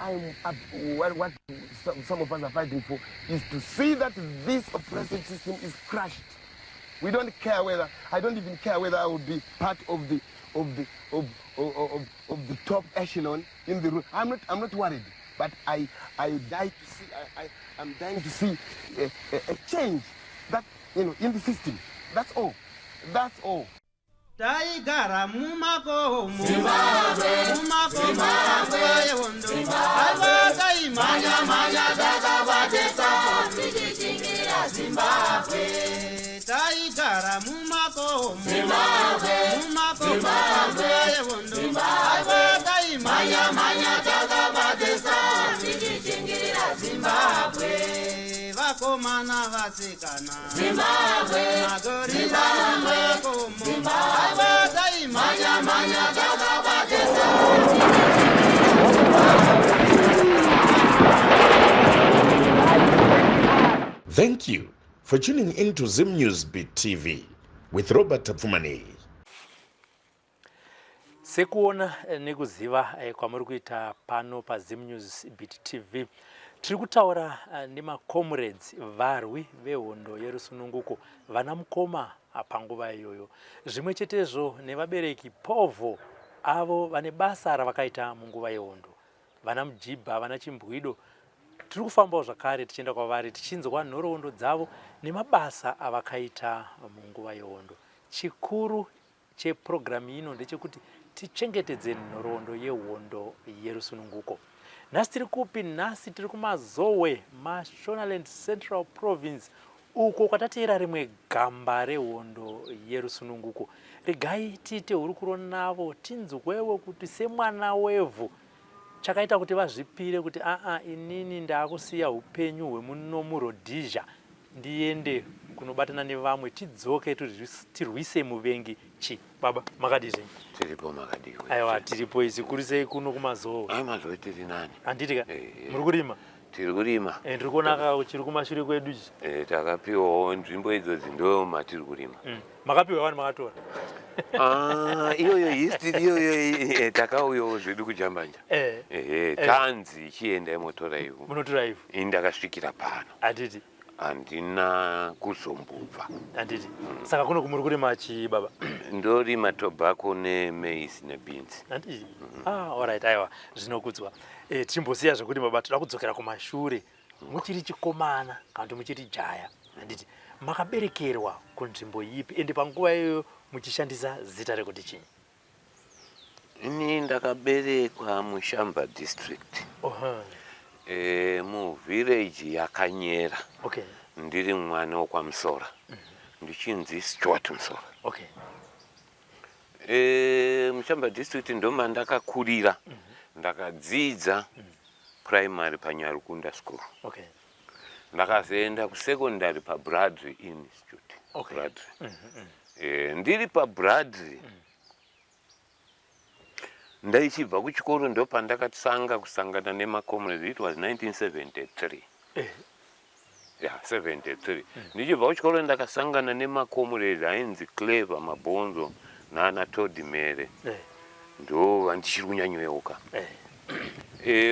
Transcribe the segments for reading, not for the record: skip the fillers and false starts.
I'm up, what some of us are fighting for is to see that this oppressive system is crushed. We don't care whether, I don't even care whether I will be part of the of the of of, of, of the top echelon in the room. I'm not worried, but I die to see I'm dying to see a change that in the system. That's all. That's all. Taigara mumakomo, mumakomo nguva yehondo. Aiwa, taimhanya-mhanya takabatesa tichichingira Zimbabwe. Taigara mumakomo, mumakomo nguva yehondo. Aiwa, taimhanya-mhanya takabatesa tichichingira Zimbabwe. Vakomana, vasikana, Zimbabwe. Magorila mumakomo. Aiwa, taimhanya-mhanya takabatesa. Thank you for tuning in to Zim News Beat TV with Robert Tafumani. Sekuona nekuziva kwamuri kuita pano paZim News Beat TV, tiri kutaura nemacomrades, varwi vehondo yerusununguko, vana mukoma panguva iyoyo, zvimwe chetezvo nevabereki povho avo vane basa ravakaita munguva yehondo, vana mujibha, vana chimbwido. Tiri kufambawo zvakare tichienda kwavari, tichinzwa nhoroondo dzavo nemabasa avakaita munguva yehondo. Chikuru chepurogiramu ino ndechekuti tichengetedze nhoroondo yehondo yerusununguko. Nhasi tiri kupi? Nhasi tiri kuMazowe, Mashonaland Central Province, uko kwatateera rimwe gamba rehondo yerusununguko. Regai tiite hurukuro navo, tinzwewo kuti semwana wevhu chakaita kuti vazvipire kuti, "Aa, inini ndaakusiya upenyu hwemuno muRhodesia, ndiende kunobatana nevamwe, tidzoke tirwise muvengi." Chi baba, makadii zvenyu? Tiripo, makadiwe? Aiwa, tiripo. Zvikuru sei kuno kuMazowe? Ai, Mazowe tiri nani. Handiti ka? Eh. Muri kurima? Tiri kurima. Ndiri kuona ka chiri kumashure kwedu ichi. Takapiwawo nzvimbo idzodzi, ndo matiri kurima. Makapiwa wani, makatora? Ah, iyoyo history iyoyo, takauyawo zvedu kujambanja. Ehe, tanzi chiendai motora ivhu. Munotora ivhu. Ini ndakasvikira pano. Handiti? Handina kuzombobva. Handiti? Saka kuno kumuri kurima chii, baba? Ndorima tobacco nemaize nebeans. Handiti? Ah, alright. Aiwa, zvinokudzwa. Tichimbosiya zvekuti baba, toda kudzokera kumashure muchiri chikomana kana kuti muchiri jaya, handiti? Makaberekerwa kunzvimbo ipi, ende panguva iyoyo muchishandisa zita rekuti chii? Ini ndakaberekwa muShamva District, muvillage yaKanyera. Ndiri mwana wokwaMusora, ndichinzi Stuart Musora. MuShamva District ndomandakakurira. Ndakadzidza primary paNyarukunda School. Ndakazoenda kusecondary paBradley Institute. Bradley. Ndiri paBradley, ndaichibva kuchikoro, ndopandakatanga kusangana nemacomrades. It was 1973. Ya, 73, ndichibva kuchikoro ndakasangana nemacomrades ainzi Clever Mabhonzo nana Todimere. Ndo vandichiri kunyanyoyeuka.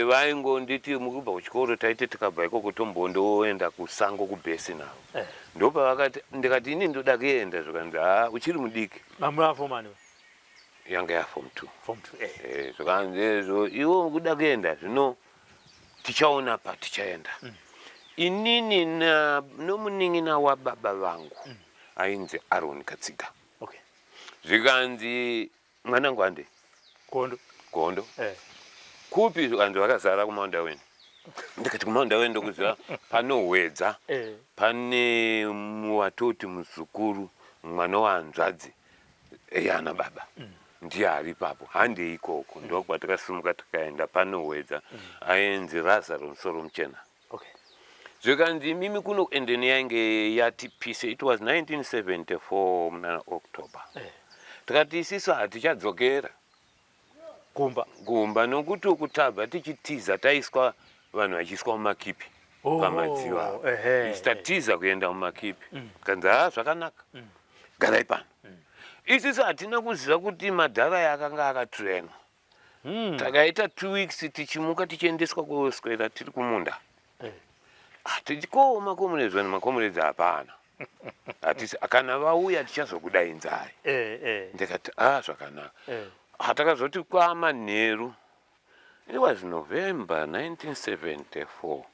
Vaingonditi mukubva kuchikoro, taiti tikabva ikoko tombondoenda kusango kubhesi navo. Ndopavakati, ndikati ini ndoda kuenda, zvikanzi, "Ha, uchiri mudiki." Mamuri afomani? Yanga yaform two. Form two. Zvikanzi ezvo iwe ukuda kuenda, zvino tichaona patichaenda. Inini nomunin'ina wababa vangu ainzi Aron Katsiga. Zvikanzi, "Mwanangu, hande." Kondo. Gondo. Kupi? Zvikanzi vakazara kuMount Darwin. Ndikati kuMount Darwin ndokuziva, panohwedza. Pane watoti muzukuru, mwana wahanzvadzi yana baba, ndiye ari ipapo, handei ikoko. Ndokwatakasimuka tikaenda panohwedza, ainzi Razaro Musoro Muchena. Zvikanzi, "Imimi kuno endeni." Yainge yati peace. It was 1974 muna October. Tikati isisu hatichadzokera kumba. Kumba, nokuti uku tabva tichitiza, taiswa vanhu vachiiswa mumakipi pamadziva apo. Isu tatiza kuenda mumakipi. Kanzi, "Ha, zvakanaka, garai pano." Isusu hatina kuziva kuti madhara akanga akatrainwa. Takaita 2 weeks tichimuka, tichiendeswa kuswera tiri kumunda. Ah, tichikowo macomrades, vanhu macomrades hapana. Hatisi, kana vauya tichazokudaidzai. Ndikati, "A, zvakanaka." Hatakazoti kwamanheru, it was November 1974.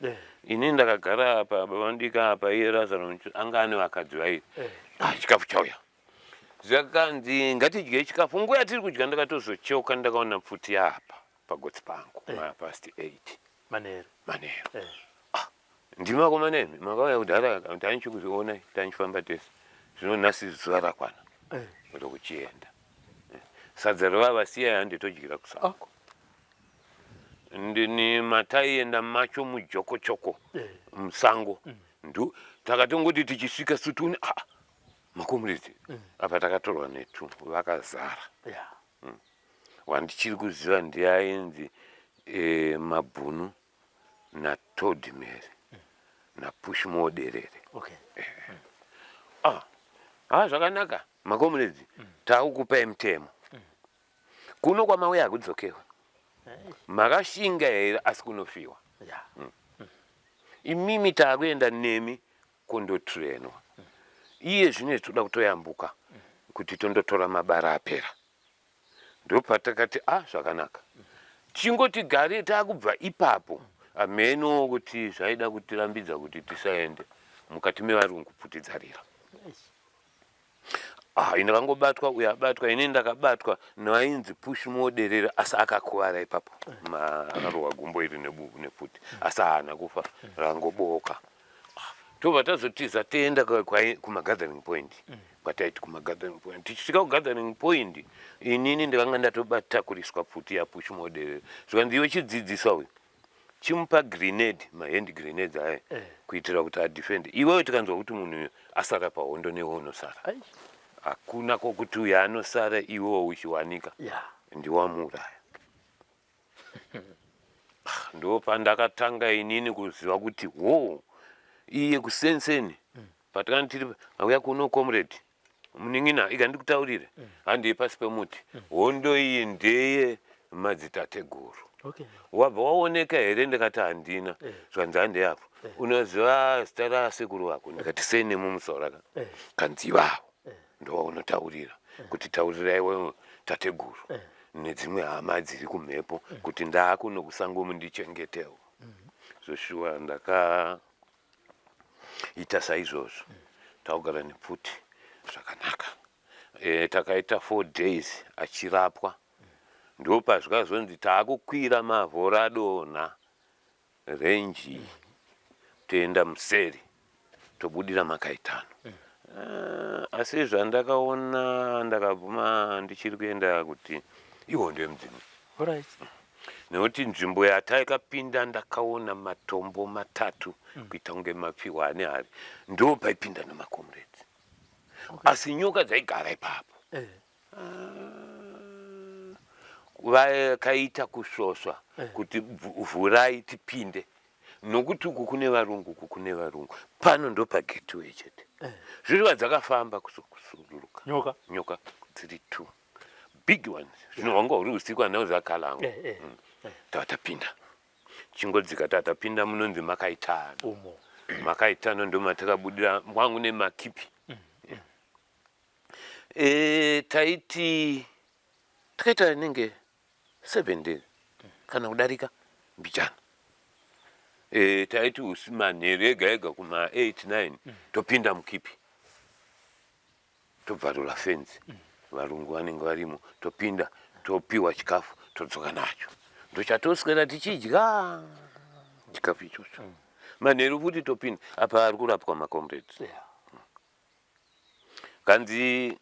Ini ndakagara apa, baba ndika apa, iye Razaro anga ane vakadzi vairi. Ah, chikafu chauya, zvakanzi ngatidye chikafu. Nguva yatiri kudya ndakatozocheuka, ndakaona pfuti yapa pagotsi pangu. Mapast 8. Manheru. Manheru. Ndimi vakomana imi makauya kudhara, tanichikuonai, tanichifamba tese. Zvino nhasi zuva rakwana rokuchienda. Sadza rovavasiya, handitodyira kusango. Ndini mataienda macho mujokochoko musango. Ndu takatongoti tichisvika sutuni, ah, macomrades apa takatorwa netu vakazara. Wandichiri kuziva ndiainzi Mabhunu naTodmary naPushmoderere. Ah, ah, zvakanaka macomrades, taakukupai mutemo. Kuno kwamauya hakudzokewa. Makashinga here? Asi kunofiwa. Imimi taakuenda nemi kundotrainwa. Iye zvino toda kutoyambuka kuti tondotora mabara apera. Ndopatakati, "A, ah, zvakanaka." Chingoti gare taakubva ipapo, hameno kuti zvaida kutirambidza kuti tisaende mukati mevarungu, pfutidzarira. Ah, ini ndakangobatwa, uyo abatwa, ini ndakabatwa nainzi Push Moderera, asi akakuvara ipapo. Akarohwa gumbo iri nepfuti, asi haana kufa, rangoboka. Ah, tobva tazotiza toenda kumagathering point. Kwataiti kumagathering point, tichisvika kugathering point, inini ndakanga ndatobatakuriswa pfuti yaPush Moderera. Zvikanzi, "Iwe chidzidziswa uyu, chimupa grenade, mahand grenades aya, kuitira kuti adefend. Iwewe tikanzwa kuti munhu uyu asara pahondo, newe unosara." Hakuna kwokuti uyu anosara iwewo uchiwanika. Ndiwamuuraya. Ndo pandakatanga inini kuziva kuti wo iye kusenseni patakanga tiri, auya kuno, "Comrade munin'ina, ikandikutaurire, handei pasi pemuti. Hondo iyi ndeye madzitateguru. Wabva waoneka here?" Ndikati, "Handina." Zvanzi, "Handei apo. Unoziva zita rasekuru vako?" Ndikati, "Sei nemumusoro ka." Kanzi, "Ivavo ndowaunotaurira kuti taurirai wewe tateguru nedzimwe hama dziri kumhepo kuti ndaakuno kusango, mundichengetewo." Zvoshuwa ndakaita saizvozvo. Takugara nepfuti zvakanaka. Takaita 4 days achirapwa. Ndopazvikazonzi taakukwira mavhu radonha renji, toenda museri, tobudira makaitano. Asi zvandakaona, ndakabvuma ndichiri kuenda kuti ihondo yemudzimu, nekuti nzvimbo yataikapinda ndakaona matombo matatu kuita kunge mapfihwa ane hari. Ndo paipinda namacomrades, asi nyoka dzaigara ipapo. Vakaita kusvosva kuti vhurai tipinde, nokuti uku kune varungu, uku kune varungu, pano ndo pagateway chete. Zvireva dzakafamba kusuduruka. Nyoka. Nyoka dziri two big ones. Zvino hwanga huri usiku, handina kuziva. Tava tapinda, chingodzika, tatapinda munonzi makaitano. Umo. Makaitano ndo matakabudira mwangu nemakipi. Taiti takaita inenge 7 days kana kudarika mbichana. Taiti usi manheru ega ega kuma 8 9 topinda mukipi, tobvarura fenzi, varungu vanenge varimo, topinda, topiwa chikafu, todzoka nacho. Ndochatoswera tichidya chikafu ichocho. Manheru futi topinda. Apa ari kurapwa macomrades. Kanzi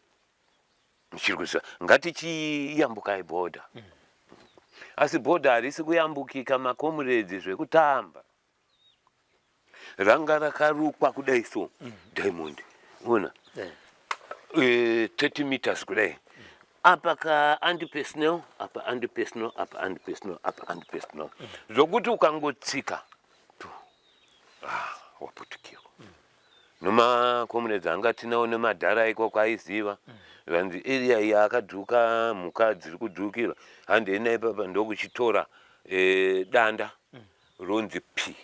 chiri kuziva, ngatichiyambukai bhodha. Asi bhodha harisi kuyambukika macomrades zvekutamba. Ranga rakarukwa kudai so, diamond, ona. 30 meters kudai, apa ka antipersonnel, apa antipersonnel, apa antipersonnel, apa antipersonnel, zvokuti ukangotsika tu, ah, waputikirwa. Noma-comrades anga tinawo nemadhara ikoko aiziva. Zvanzi area iyi akadhuka mhuka dziri kudhukira, handei naipapa. Ndokuchitora danda ronzi p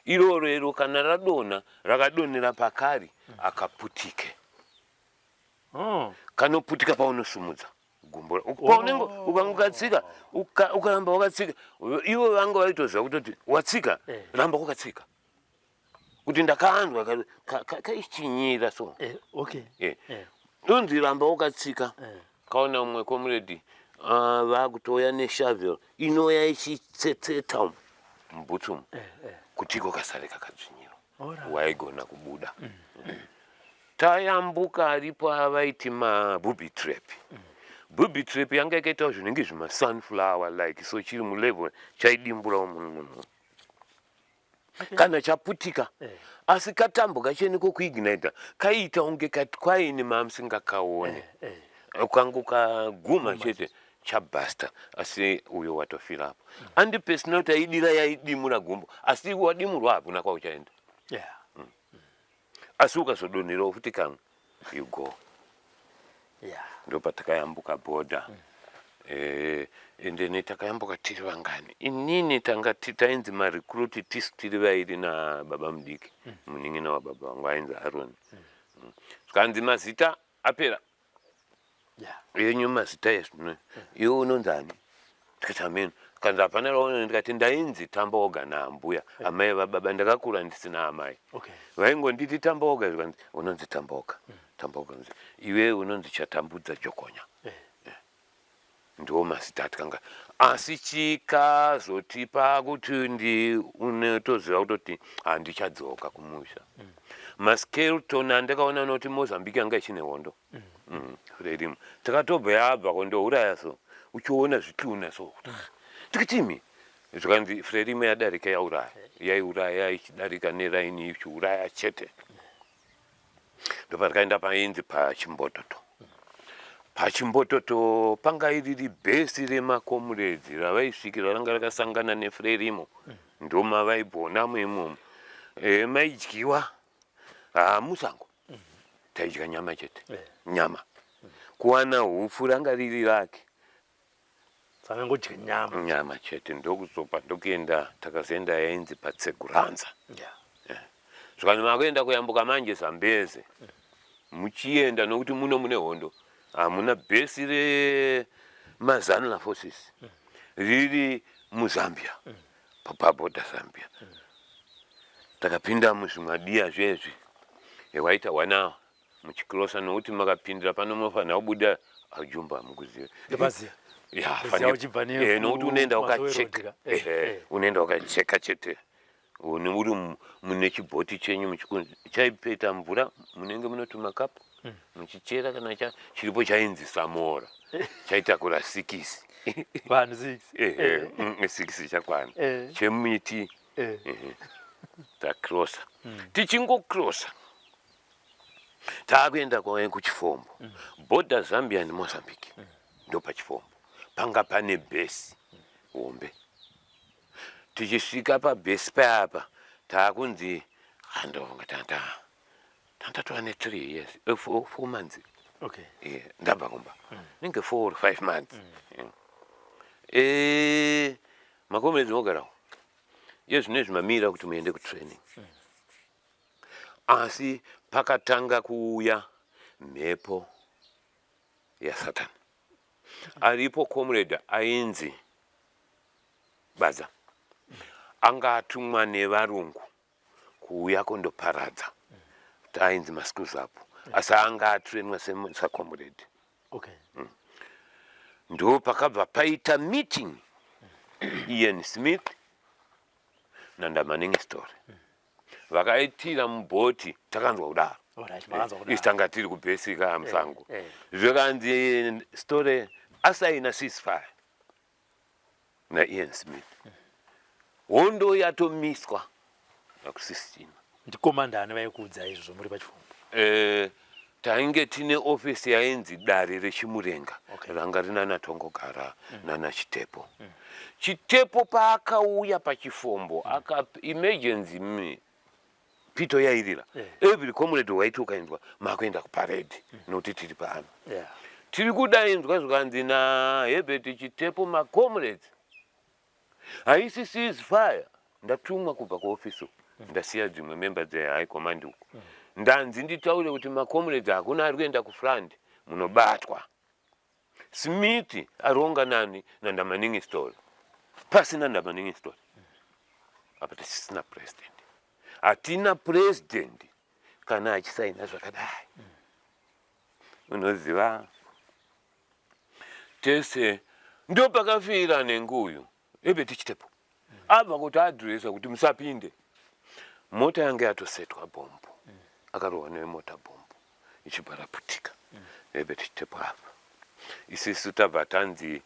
iroro iro, kana radonha rakadonhera pakari akaputike. Kanoputika paunosumudza gumbo paunenge ukanga ukatsika, ukaramba wakatsika. Ivo vanga vaitoziva kutoti watsika. Ramba wakatsika, kuti ndakaanzwa kaichinyira so. Unzi ramba wakatsika. Kaona umwe comrade vakutouya neshovel inouya ichitsetseta umu mubhutsu umu kuti iko kasare kakadzvinyirwa. Waigona kubuda. Tayambuka, aripo avaiti mabooby trap. Booby trap yanga yakaitawo zvinenge zvimasunflower like so, chiri mulevel, chaidimburawo munhu munhu kana chaputika. Asi katambo kacheniko kuignita kaiita kunge kwaine mamusingakaone. Ukange ukaguma chete chabhasta, asi uyo watofirapo. Andipesina kuti aidira yaidimura gumbo, asi wadimurwa hakuna kwauchaenda. Asi ukazodonherawo futi kamwe, you go. Ndopatakayambuka bhodha. Ende takayambuka tiri vangani? Inini tanga tainzi marecruit tisu tiri vairi nababa mudiki, munin'ina wababa vangu ainzi Aron. Zvikanzi mazita apera yenyu, mazita ezvino iwe unonzi ani? Ndikati ameno. Kanzi hapana raona. Ndikati ndainzi Tamboga naambuya, amai vababa. Ndakakura ndisina amai. Vaingonditi Tamboga. Zvikanzi unonzi Tamboga, Tamboga. Iwe unonzi Chatambudza Jokonya. Ndiwo mazita atikanga. Asi chikazotipa kuti ndi unotoziva kutoti handichadzoka kumusha, maskeleton andakaona noti Mozambique yanga ichine hondo. Frelimo takatobva yabva kondouraya, so uchiona zvituna so, tikitimi. Zvikanzi Frelimo yadarika yauraya, yaiuraya ichidarika neraini ichiuraya chete. Ndopatakaenda painzi paChimbototo. PaChimbototo panga iriri bhesi remakomuredzi ravaisvikira, ranga rakasangana neFrelimo, ndomavaibonamo imomo. Maidyiwa musango, taidya nyama chete. Nyama kuwana hupfu ranga riri rake. Sangangodya nyama. Nyama chete. Ndokuzopa ndokuenda, takazoenda yainzi paTseguranza. Zvikanzi makuenda kuyambuka manje Zambeze, muchienda nokuti muno mune hondo, hamuna bhesi remaZANLA forces riri muZambia, pabhodha Zambia. Takapinda muzvimwadiya zvezvi, waita one hour muchikrosa, nokuti makapindira pano munofanira kubuda ajumba mukuziva. Ndopaziva. Ya. Kuziva uchibva Nokuti unoenda kuMazowe wakacheka. Road ka. Unoenda wakacheka chete. Une uri mune chibhoti chenyu chaipeta mvura, munenge munotuma kapu muchichera kana chiripo chainzi Samora, chaitakura 6. Vanhu 6. Ehe, 6 chakwana. Chemiti. Takrosa, tichingokrosa taakuenda kuChifombo, bhodha Zambia neMozambique. Ndopachifombo panga pane bhesi hombe. Tichisvika pabhesi payapa, taakunzi handonga tanta tantatova ne3 years, 4 months. Ndabva kumba ninge 4 or 5 months. Makomedzi mogarawo iye zvino izvi mamira kuti muende kutraining. Asi pakatanga kuuya mhepo yasatani. Aripo comrade ainzi Badza, anga atumwa nevarungu kuuya kundoparadza, kuti ainzi maskuzapo, asi anga atrainwa sacomrade. Ndo pakabva paita meeting, Ian Smith naNdamaningi Story vakaitira mubhoti. Takanzwa kudaro. Alright, makanzwa kudaro. Isi tanga tiri kubhesika musango. Zvikanzi Story asaina ceasefire naIan Smith, hondo yatomiswa nakusistina. Ndikomanda ani vaikuudza izvozvo muri pachifombo? Tainge tine ofisi yainzi dare reChimurenga. Ranga rina naTongogara nana Chitepo. Chitepo paakauya pachifombo aka emergency Pito yairira. Yeah. Every comrade waiti ukainzwa makuenda kuparade nokuti tiri pano. Yeah. Tiri kudainzwa zvikanzi naHerbert Chitepo, macomrades, haisi ceasefire. Ndatumwa kubva kuofisi uku, ndasiya dzimwe memba dzehigh command uku, ndanzi nditaure kuti macomrades, hakuna ari kuenda kufront, munobatwa. Smith aronga nani naNdamaningi Story, pasina Ndamaningi Story apa tisisina president, hatina president kana achisaina zvakadai. Unoziva tese ndo pakafira nenguyu Herbert Chitepo abva kuti adhuresa kuti musapinde. Mota yange yatosetwa bhombo, akarohwa nemota bhombo ichibva raputika. Herbert Chitepo apa isisu tabva tanzi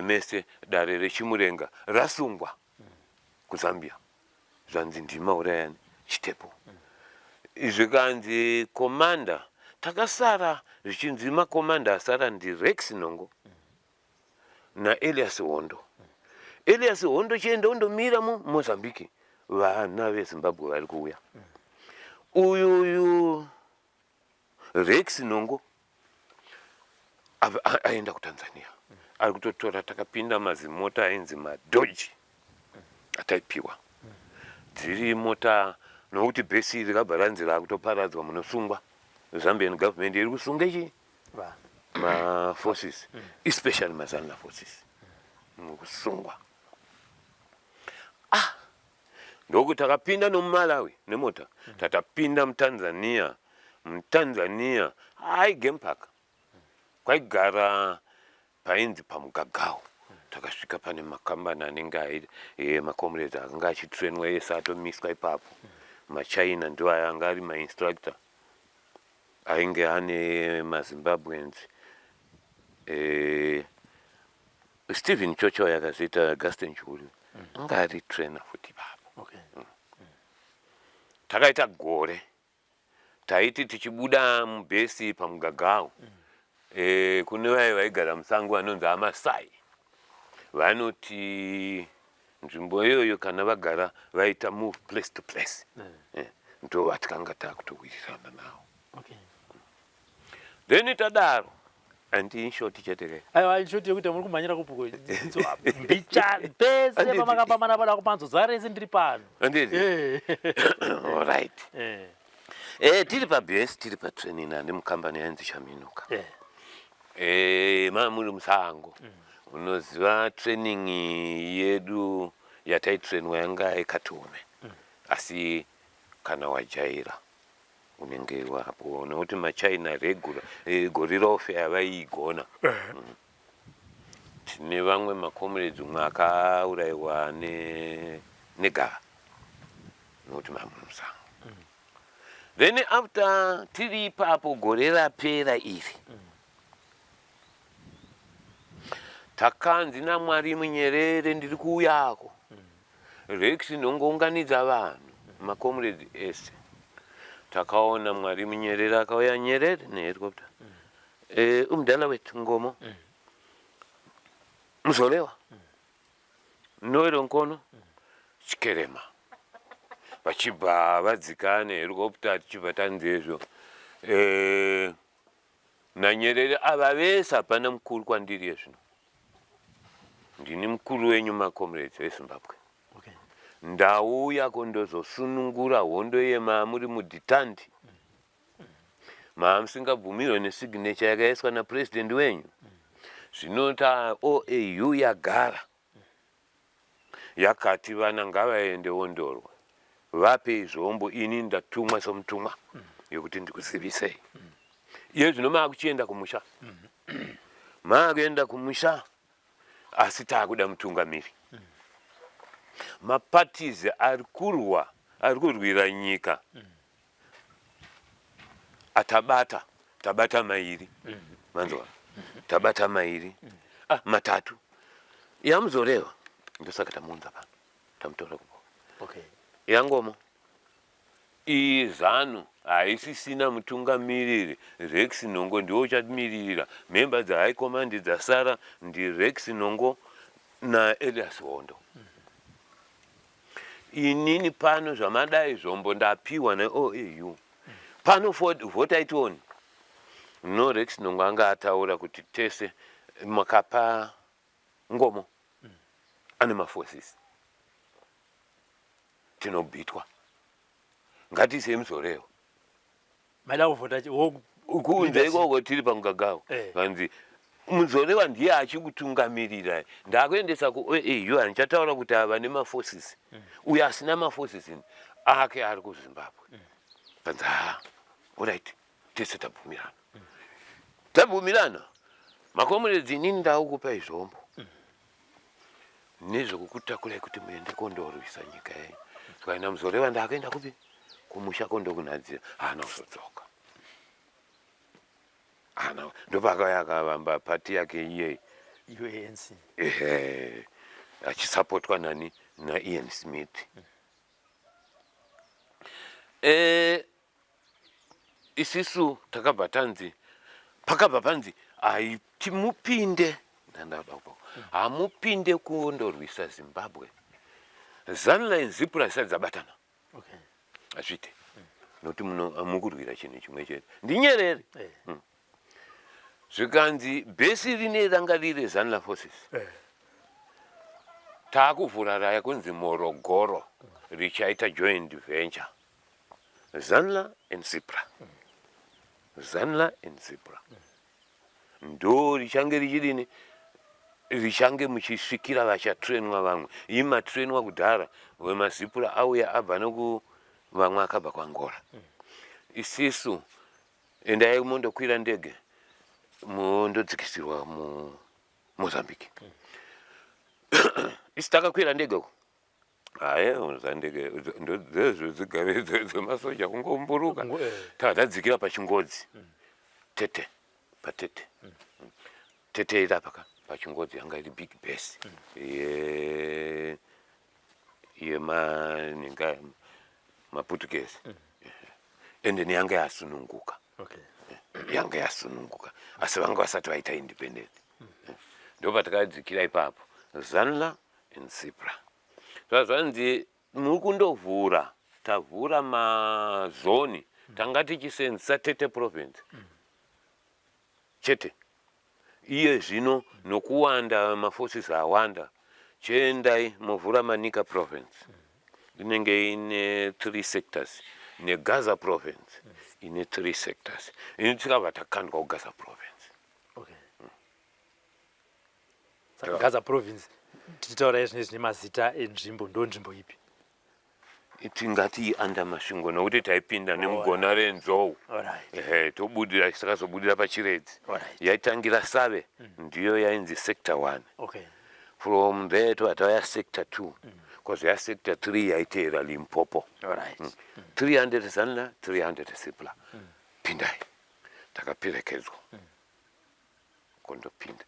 mese dare reChimurenga rasungwa kuZambia, zvanzi ndimaurayani Chitepo. Zvikanzi commander takasara, zvichinzi makomanda asara ndiRex Nongo naElias Hondo. Elias Hondo, chienda undomira muMozambique, vana veZimbabwe vari kuuya. Uyuyu Rex Nongo aenda kuTanzania, ari kutotora. Takapinda mazimota ainzi maDodge ataipiwa, dziri mota, nokuti bhesi rikabva ranzi rakutoparadzwa, munosungwa. Zambian government iri kusunga chi Vanhu. Maforces, especially maZANLA forces, mukusungwa. Ah, ndokuti takapinda nomuMalawi nemota, tatapinda muTanzania. MuTanzania hai game park kwaigara painzi paMugagao. Takasvika pane makambani anenge macomrades akanga achitrainwa ese atomiswa ipapo. MaChina ndo aya anga ari mainstructor, ainge ane maZimbabweans, Stephen Chocho yakazoita Gaston Churi anga ari trainer futi ipapo. Takaita gore, taiti tichibuda mubhesi paMugagao, kune vaya vaigara musango vanonzi aMasai, vanoti nzvimbo iyoyo kana vagara vaita move place to place, ndo vatikanga takutowirirana navo. Then tadaro, andi in short chete ke. Aiwa, in short yekuti muri kumhanyira kupuko mbicha pese. Handiti. Pamakapambana pada kupanzo zuva rese ndiri pano. Anditi? Alright. Tiri pabhesi, tiri patraining, andi mukambani yainzi Chaminuka. Muri musango. Unoziva training yedu yataitrainwa yanga yakatiome, asi kana wajaira unenge wapo, nokuti maChina regular guerrilla warfare vaiigona. Tine vamwe macomrades, umwe akaurayiwa negava nokuti mamuri musango. Then after tiri ipapo, gore rapera iri, takanzi naMwari Munyerere, ndiri kuuyako. Rex nongounganidza vanhu, macomrades ese. Takaona Mwari Munyerere akauya Nyerere nehelicopter, umudala wetu Ngomo, Muzorewa, Noel Nkono, Chikerema, vachibva vadzika nehelicopter. Tichibva tanzezvo naNyerere, ava vese hapana mukuru kwandiri yezvino, ndini mukuru wenyu macomrades veZimbabwe. Ndauya kundozosunungura hondo yemamuri mudhitandi, maamusingabvumirwe nesignature yakaiswa napurezidendi wenyu. Zvino OAU yagara yakati vana ngavaende ondorwa, vapei zvombo. Ini ndatumwa somutumwa yekuti ndikuzivisei. Iye zvino maakuchienda kumusha, maakuenda kumusha, asi taakuda mutungamiri. Maparties ari kurwa, ari kurwira nyika, atabata, tabata mairi, manzwa, tabata mairi, ah, matatu yaMuzoreva. Ndosaka tamuunza pano, tamutora kupo. YaNgomo, iyi ZANU haisisina mutungamiriri. Rex Nongo ndiwo uchamiririra. Memba dzehigh command dzasara ndiRex Nongo naElias Hondo. Inini pano zvamadai zvombo ndapiwa neOAU. Pano votai tione. No Rex Nongo anga ataura kuti tese makapa Ngomo ane maforces tinobitwa. Ngatiisei muzorewo. Maida kuvhota kunze ikoko tiri pamugagawo eh. Kanzi Muzorewa ndiye achikutungamirirai ndakuendesa kuOAU handichataura kuti ava nemaforces uyo asina maforces ake ari kuZimbabwe kanzi haa orit tese tabvumirana tabvumirana makomuredzi inini ndakukupai zvombo nezvekukutakurai kuti muende kondorwisa nyika yenyu tikaenda Muzorewa ndakuenda kupi kumusha kondokunhadzira haana kuzodzoka haana ndopakauya akavamba pati yake iyeyi UANC ehe achisapotwa nani naIan Smith mm. E, isisu takabva tanzi pakabva panzi haiti mupinde hamupinde kundorwisa Zimbabwe ZANLA neZIPRA zisati dzabatana hazviite okay. Nokuti mukurwira chinhu chimwe chete ndiNyerere eh. Zvikanzi base rine ranga riri ZANLA forces eh. Taakuvhura raya kunzi Morogoro richaita joint venture ZANLA and ZIPRA ZANLA and ZIPRA ndo richange richidini richange muchisvikira vachatrenwa vamwe imatrenwa kudhara wemaZIPRA auya abva noku vamwe akabva kuAngola isisu endai mondokwira ndege mondodzikisirwa muMozambique isi takakwira ndege uko haye zandege ndozvo dzigare dzemasoja kungomburuka eh. Tadzikira pachingodzi Tete paTete Tete iri apa ka pachingodzi yanga iri big base ye yemaninga maPortuguese ende neyanga yasununguka yanga yasununguka asi vanga vasati vaita independent ndopatakadzikira ipapo ZANLA and ZIPRA zvazvanzi muri kundovhura tavhura mazoni tanga tichisenzesa Tete province chete iye zvino nokuwanda maforces awanda chiendai movhura Manica province inenge ine three sectors neGaza province ine three sectors ini tikabva takandwa kuGaza province Saka Gaza province tichitaura izvino zvine mazita enzvimbo ndo nzvimbo ipi? Tingati under Masvingo nokuti taipinda nemugona renzou ehe tobudira takazobudira paChiredzi yaitangira Save ndiyo yainzi sector one From there tobva tauya sector two kwazoya sector three yaiteera Limpopo 300 ZANLA 300 ZIPRA pindai takaperekedzwa kondopinda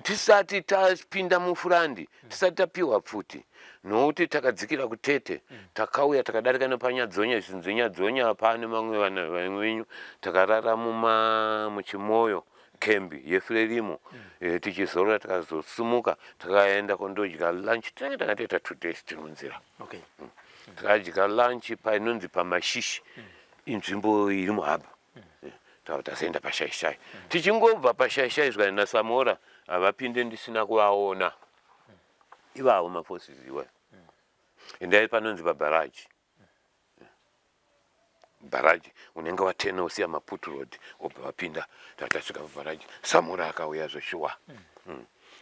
tisati tapinda mufurandi tisati tapiwa pfuti nokuti takadzikira kuTete takauya takadarika nepanyadzonya zvinzi Nyadzonya pane mamwe vana venyu takarara muma muchimoyo kembi yeFrelimo tichizorora tikazosumuka takaenda kondodya lunch tinenge takatoita 2 days tiri munzira Takadya lunch painonzi paMashishi inzvimbo iri muhabha takabva tazoenda paShaishai tichingobva paShaishai zvikani naSamora havapinde ndisina kuvaona ivavo maforces iwayo endai panonzi pabharaji bharaji unenge watena usiya Maputo road wobva wapinda tatasvika pabharaji Samora akauya zveshuwa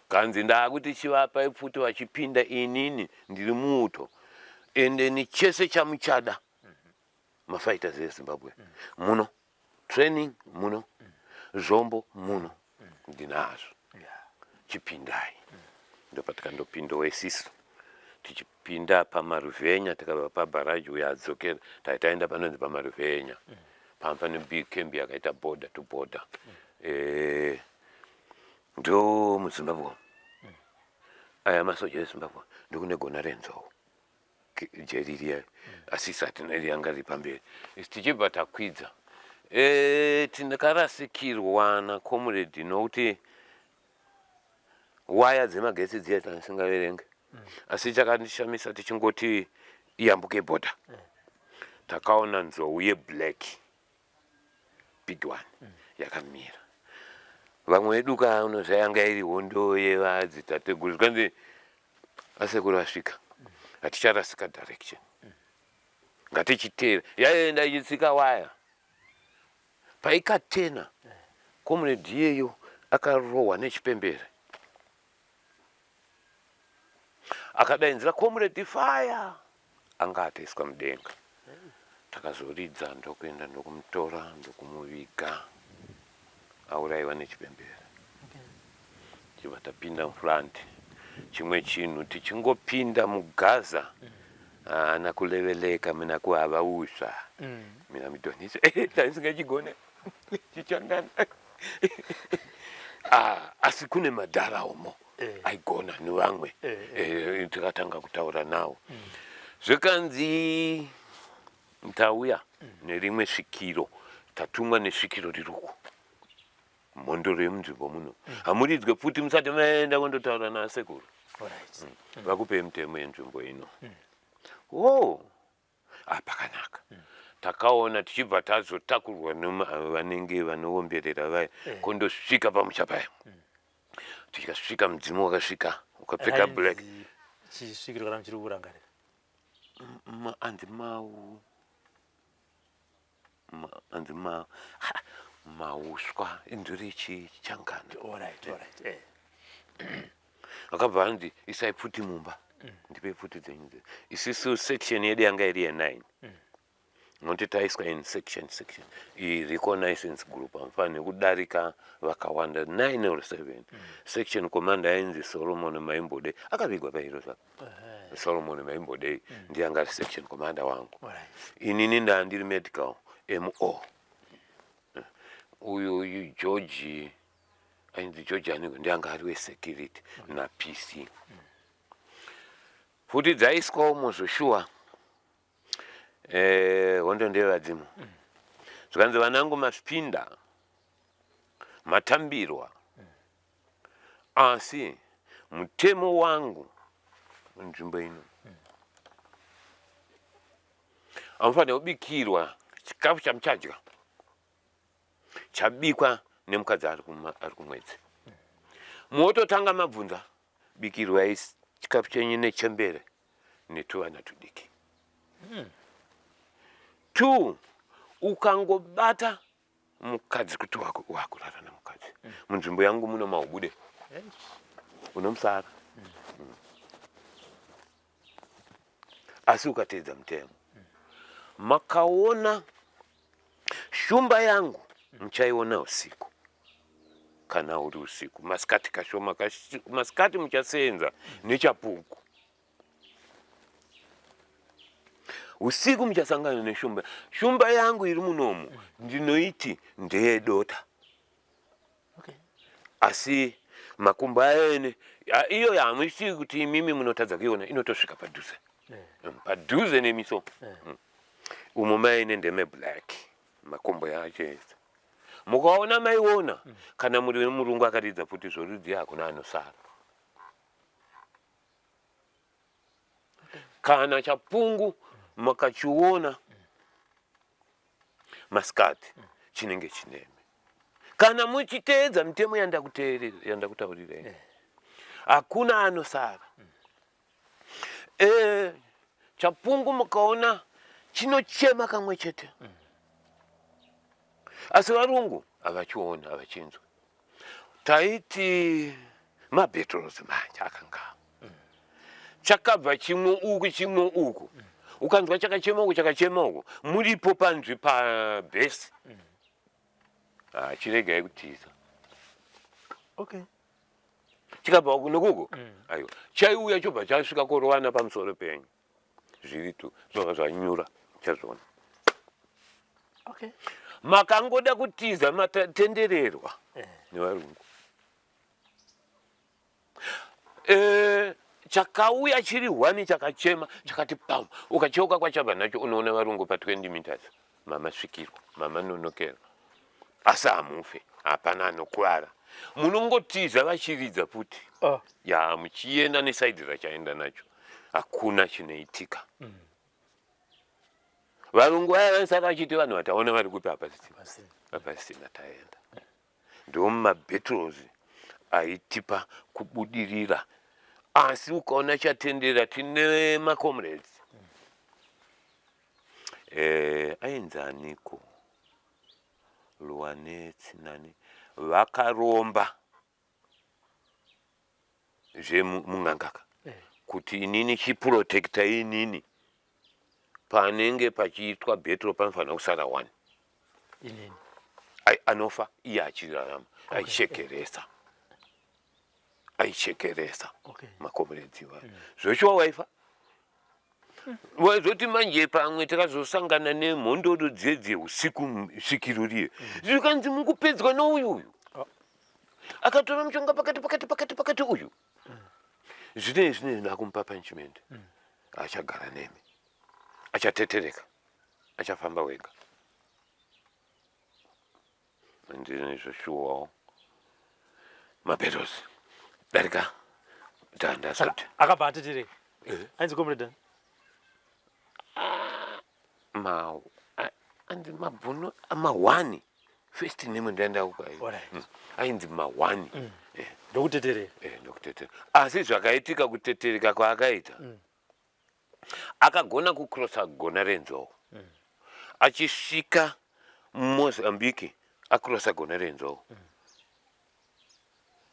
Kanzi ndaakuti chivapa pfuti vachipinda inini ndiri muuto endeni chese chamuchada mafighters eZimbabwe muno training muno zvombo muno ndinazvo chipindai ndopatikandopindawo isisu tichipinda paMaruvhenya tikabva pabharaji uyo adzokera taitaenda panonzi paMaruvhenya pamba pane big camp yakaita border to border ndo muZimbabwe aya masoja eZimbabwe ndokune gona renzou jeri riya asi isati yanga riri pamberi isi tichibva takwidza tinakarasikirwa nacomrade nokuti waya dzemagetsi dziya tandisingaverenge asi chakandishamisa tichingoti Iyambuke border. Takaona nzou yeblack big one yakamira. Vamwe vedu ka unoziva yanga iri hondo yevadzitateguru zvikanzi asekuru vasvika haticharasika direction ngatichiteera yaenda ichitsika waya paikatena comrade iyeyo akarohwa nechipembere akadainzira comrade fire anga atoiswa mudenga takazoridza ndokuenda ndokumutora ndokumuviga auraiwa nechipembere chibva tapinda mufront chimwe chinhu tichingopinda mugaza haana kuleveleka mina kuhava uswa mina midonisa taisingachigone chichangana ah, asi kune madhara umo eh. aigona nevamwe eh, eh. Tikatanga kutaura nawo zvikanzi tauya nerimwe svikiro tatumwa nesvikiro riri uku mhondoro yemunzvimbo muno hamuridzwe pfuti musati maenda kundotaura nasekuru vakupei mutemo yenzvimbo ino o ah, pakanaka takaona tichibva tazotakurwa nevanenge vanoomberera vaya kundosvika pamusha paya tikasvika mudzimu wakasvika ukapfeka black chisvikiro kana muchiri kurangarira anzi mau anzi ma mauswa inzwi rechichangana alright eh. Akabva anzi isai pfuti mumba ndipei pfuti dzenyu dze isisu section yedu yanga iri ye9 nokuti taiswa in section section iyi reconnaissance group hamufaniri kudarika vakawanda 9 or 7 section commander ainzi Solomon Maimbodei akavigwa pairo zvake Solomon Maimbodei ndiye anga ari section commander wangu inini ndaa ndiri medical mo uyu uyu George ainzi George aniko ndiye anga ari wesecurity naPC futi dzaiswawo muzvoshuwa hondo ndeyevadzimu zvikanzi vanangu masvipinda matambirwa asi mutemo wangu munzvimbo ino hamufanira kubikirwa chikafu chamuchadya chabikwa nemukadzi ari kumwedzi mototanga mabvunza bikirwai chikafu chenyu nechembere netuvana tudiki two ukangobata mukadzi kuti wakurara nemukadzi munzvimbo yangu muno maubude unomusara asi ukateedza mutemo makaona shumba yangu muchaiona usiku kana uri usiku masikati kashoma masikati muchasenza nechapuku usiku muchasangana neshumba shumba yangu iri munomu ndinoiti ndeyedota asi makumbo aene iyo yamusi kuti imimi munotadza kuiona inotosvika padhuze padhuze nemiso umo maine ndeme black makumbo yacho ese mukaona maiona kana muri murungu akaridza pfuti zvorudzi hakuna anosara kana chapungu makachiona masikati chinenge chineme kana muchiteedza mitemo yandakutaurirei hakuna anosara chapungu mukaona chinochema kamwe chete asi varungu havachioni havachinzwi taiti mabattles manje akanga chakabva chimwe uku chimwe uku ukanzwa chakachema uku chakachema uku muripo panzvi pabhesi ah, chiregai kutiza Chikabva uku nekuku aiwa chaiuya chobva chasvika korowana pamusoro penyu zviri tu zvobva zvanyura chazviona Makangoda kutiza matendererwa nevarungu chakauya chiri hwani chakachema chakati pam ukacheuka kwachabva nacho unoona varungu pa 20 meters mamasvikirwa mamanonokerwa asi hamufe hapana anokuvara munongotiza vachiridza futi ya muchienda neside rachaenda nacho hakuna chinoitika. Varungu vaya vaisara vachiti vanhu vataona vari kupi hapasisina. Hapasisina taenda. Ndomumabattles aitipa kubudirira. Asi ukaona chatendera tine macomrades. Eh, ainzi aniko? Luwanetsi nani vakaromba zvemun'angaka eh. kuti inini chiprotecta inini panenge pachiitwa betro panofanira kusara one inini anofa iye achirarama aichekeresa aichekeresa makomuredzi iwayo mm. zvoshuwa waifa Waizoti manje pamwe takazosangana nemhondoro dziye dziye usiku svikiro riye zvikanzi mukupedzwa nouyu uyu oh. Akatora mushonga pakati pakati pakati pakati uyu zvinei zvinei ndakumupa punishment mm. Achagara nemi achatetereka achafamba wega Ndine zvoshuwawo mapetos darika tanda sati akabva atetereka eh. Ainzi comrade ani? Ah, ma anzi mabhuno mahwani first name ndaenda hmm. Ainzi mahwani mm. Eh. Ndokutetereka eh, ndokutetereka asi zvakaitika kutetereka kwaakaita mm. Akagona kucrossa gona renzou mm. Achisvika Mozambique acrossa gona renzou mm.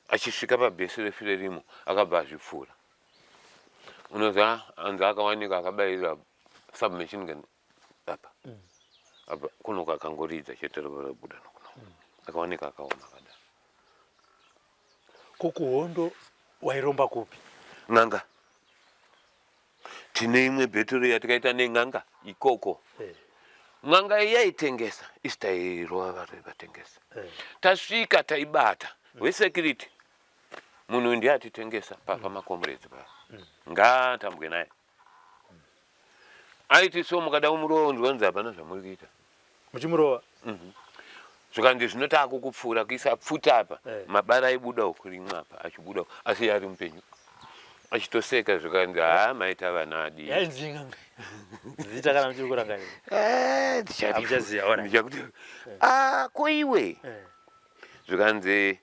Achisvika pabhesi refirerimo akabva azvipfuura unoziva anzi akawanika akabayira submachine gun apa mm. Apa kunoka akangoridza chete ropa rabuda nokuno mm. Akawanika akaoma akadaro. Ko kuhondo wairomba kupi? N'anga. Tine imwe bheturu yatikaita nen'anga ikoko. Eh. N'anga iyi yaitengesa, isi tairova vari vatengesa. Eh. Tasvika taibata mm. Wesecurity. Munhu ndiye atitengesa pafa mm. Makomrades pa. Mm. Ngaatambwe naye. Aiti so mukada kumurowa unzwanzi hapana zvamuri kuita. Muchimurova? Mhm. Zvikanzi zvino taakukupfuura kuisa pfuta apa eh. Mabara aibuda uku rimwe apa achibuda asi ari mupenyu achitoseka zvikanzi haa maita vana adii. Zita kana muchiri kurangarira. Eh, ndichakuti ah ko iwe eh. Zvikanzi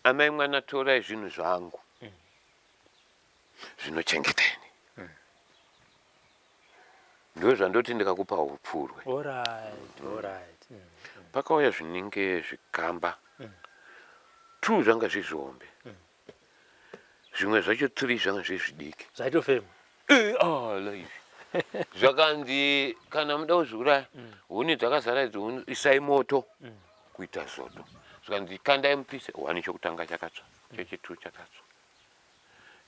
amai mwana torai zvinhu zvangu mm. Zvinochengeta ini mm. Ndo zvandoti ndikakupa upfurwe alright, alright. Mm. Pakauya zvinenge zvikamba mm. Two zvanga zviri zvihombe mm. Zvimwe zvacho three zvanga zviri zvidiki zvaitofema eh, ah, life zvakanzi kana muda kuzviuraya mm. Huni dzakazara idzi isai moto mm. Kuita zodo zvikanzi kandai mupise one chokutanga chakatsva mm. Chechi2 chakatsva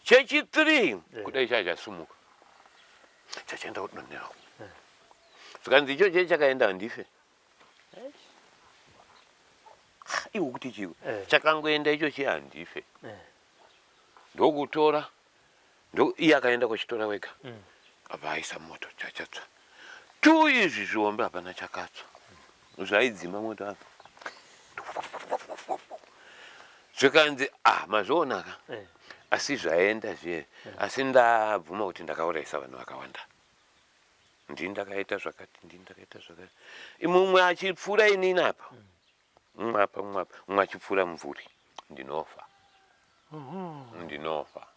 chechi3 yeah. Kudai chaa chasumuka chachaenda kudonhera yeah. Zvikanzi icho chee chakaenda handife iwe kuti chiwe eh. Chakangoenda icho chee handife eh. Ndokutora ndo iye akaenda kuchitora wega mm. Apa aisa moto chachatsva tu izvi zvihombe hapana chakatsva mm. Zvaidzima moto apa zvikanzi ah mazvionaka eh. Asi zvaenda zviye eh. Asi ndabvuma kuti ndakaurayisa vanhu vakawanda ndini ndakaita zvakati ndini ndakaita zvakati mumwe achipfuura inini apa mm. Mumwe apa mumwe apa mumwe achipfuura mumvuri ndinofa ndinofa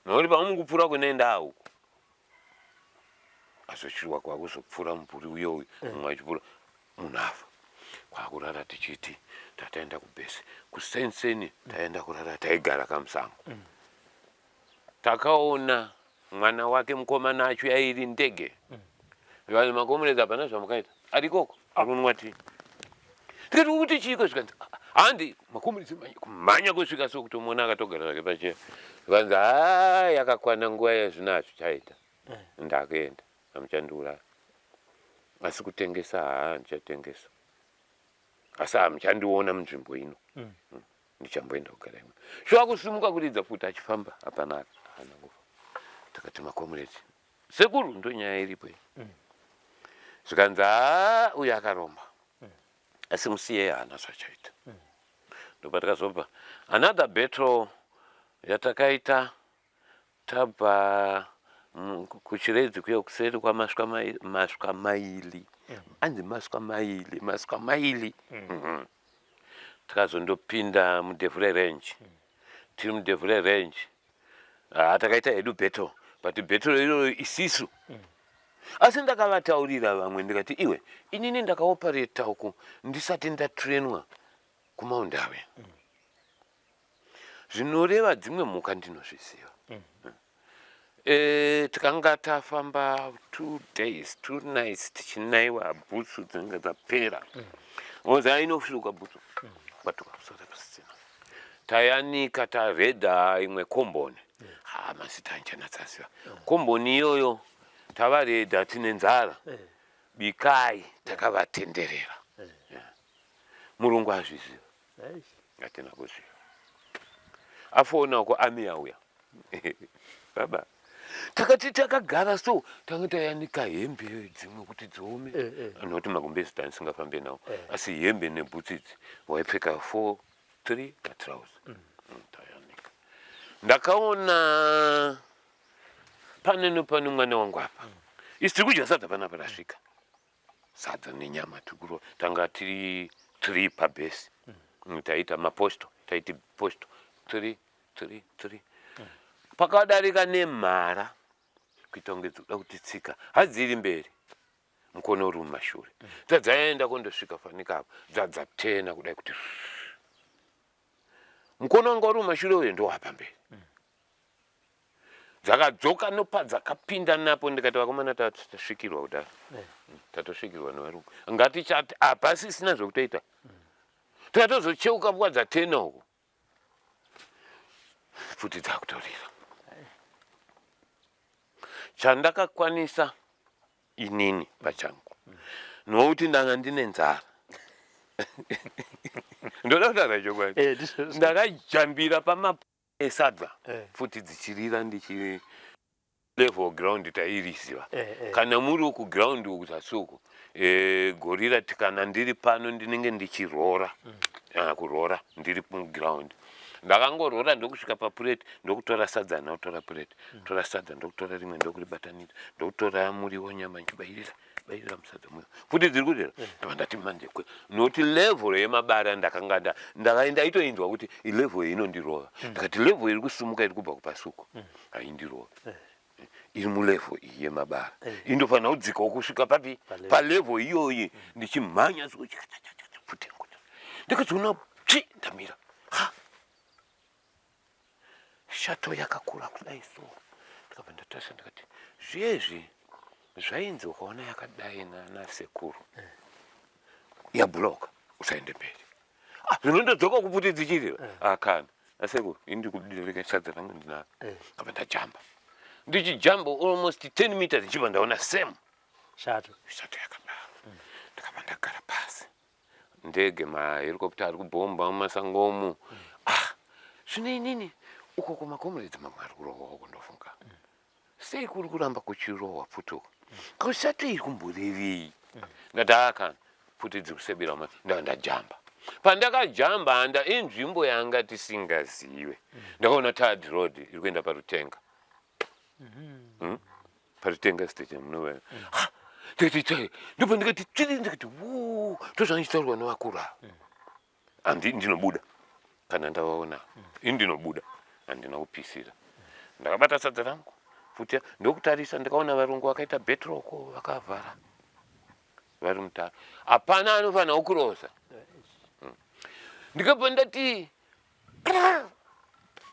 nokuti pamwe kupfuura kune ndaa uku azochirwa kwakuzopfuura mumvuri uyo uyu eh. Mumwe achipfuura munhu afa kwakurara tichiti tataenda kubhesi kusenseni taenda kurara taigara kamusango mm. Takaona mwana wake mukomana achiuya iri ndege mm. Vanhu makomuredzi hapana zvamukaita arikoko akunwa tii tikati kuti chiiko zvikanzi handi makomuredzi kumhanya kusvika so kutomuona akatogara zvake pacheya zvikanzi haa yakakwana nguva yazvino hazvichaita eh. Ndakuenda hamuchandiuraya asi kutengesa haa ndichatengesa asi hamuchandiona munzvimbo ino mm. Mm. Ndichamboenda kugara imwe shuwa kusimuka kuridza futi achifamba hapana haana kufa takati makomuredzi sekuru ndonyaya iripo iyi mm. Zvikanzi haa uyu akaromba mm. Asi musiyei haana zvachaita mm. Ndopatakazobva another battle yatakaita tabva Kuchiredzi kuya kuseri kwaMaswamaili, anzi Maswamaili, Maswamaili. Takazondopinda muDevure Range. Tiri muDevure Range, ah, takaita hedu battle, but battle iroyo isisu, asi ndakavataurira vamwe ndikati, "Iwe, inini ndakaoperata uku ndisati ndatrainwa kuMount Darwin, zvinoreva dzimwe mhuka ndinozviziva." Tikanga tafamba 2 days 2 nights tichinaiwa, bhutsu dzinenge dzapera, oza inosvuka bhutsu, kwatuka kusara pasisina. Tayanika, taredha imwe komboni, ha, mazita anchanatsaziva komboni iyoyo. Tavaredha, tine nzara, bikai. Takavatenderera. Yeah. Murungu azviziva? Hatina kuziva. Afona ko army yauya, baba. Takati takagara so, tanga tayanika hembe dzimwe kuti dziome, nokuti magumbezi tanisingafambe nawo, asi hembe nebhutsu idzi waipfeka 4 3 matrausi. Tayanika. Ndakaona pane nepane mwana wangu apa, isi tiri kudya sadza panapa, rasvika sadza nenyama, tikuro tanga tiri three pabhesi. Taita maposto, taiti posto three three three. Pakadarika nemhara kuita kunge dzikuda kutitsika, hadziri mberi, mukono uri mumashure, dzadzaenda kundosvika fanika apa, dzadzatena kudai kuti mukono wanga uri mumashure uyo ndowapamberi. Dzakadzoka nopadzakapinda napo, ndikati, "Vakomana, tasvikirwa kudaro." Tatosvikirwa nevarungu, ngatichati hapasisina zvekutoita. Tikatozocheuka kwadzatena uko, pfuti dzakutorira. Chandakakwanisa inini pachangu, nokuti ndanga ndine nzara, ndoda kutaura chokwadi, ndakajambira pama esadza, pfuti dzichirira, ndichi level ground tairiziva. Kana muri uku ground uku zasi uku, gorira kana ndiri pano ndinenge ndichirora. Ah, kurora ndiri muground, ndakangorora ndokusvika papureti, ndokutora sadza, ndakutora pureti, tora sadza, ndokutora rimwe, ndokuribatanidza, ndokutora muriwo, nyama, ndichibayirira bayirira musadza muyo, pfuti dziri kurira. Ndobva ndati manje nokuti level yemabara ndakanga ndaitoinzwa kuti ilevel inondirova. Ndikati level iri kusumuka iri kubva kupasuko haindirova, iri mulevel iyi yemabara, indofanira kudzikawo kusvika papi? Palevel. Palevel iyoyi. Ndichimhanya pfuti, ndikazoona chi ndamira. Ha, shato yakakura kudai so. Ndikabva ndatarisa, ndikati zviezvi zvainzi ukaona yakadai nasekuru yabhuloka, usaende mberi. Ah, zvinondodzoka kupfuti dzichirira akana asekuru, ini ndikubudira sadza rangu ndinaro. Kabva ndajamba, ndichijamba almost 10 meters, ndichibva ndaona same shato. Shato yakadaro. Ndakabva ndagara pasi. Ndege, mahelicopter ari kubhomba mumasango umu. Ah, zvino inini uko kumakomuredzi mamwe ari kurohwa uko, ndofunga sei kuri kuramba kuchirohwa pfuti uko, kusati iri kumborevei? Ndati akana pfuti dziri kusebera uma. Ndava ndajamba. Pandakajamba handa inzvimbo yanga tisingazive, ndakaona tarred road iri kuenda paRutenga. Parutenga station munova. Ndikati tai, ndopa ndikati tsviri, ndikati wo, ndozvandichitaurwa nevakuru ava. Handi ndinobuda kana ndavaona ini, ndinobuda, handina kupisira. Ndakabata sadza rangu futi, ndokutarisa, ndikaona varungu vakaita betroko, vakavhara, vari mutaro, hapana anofanira kukurosa. Ndikabva ndati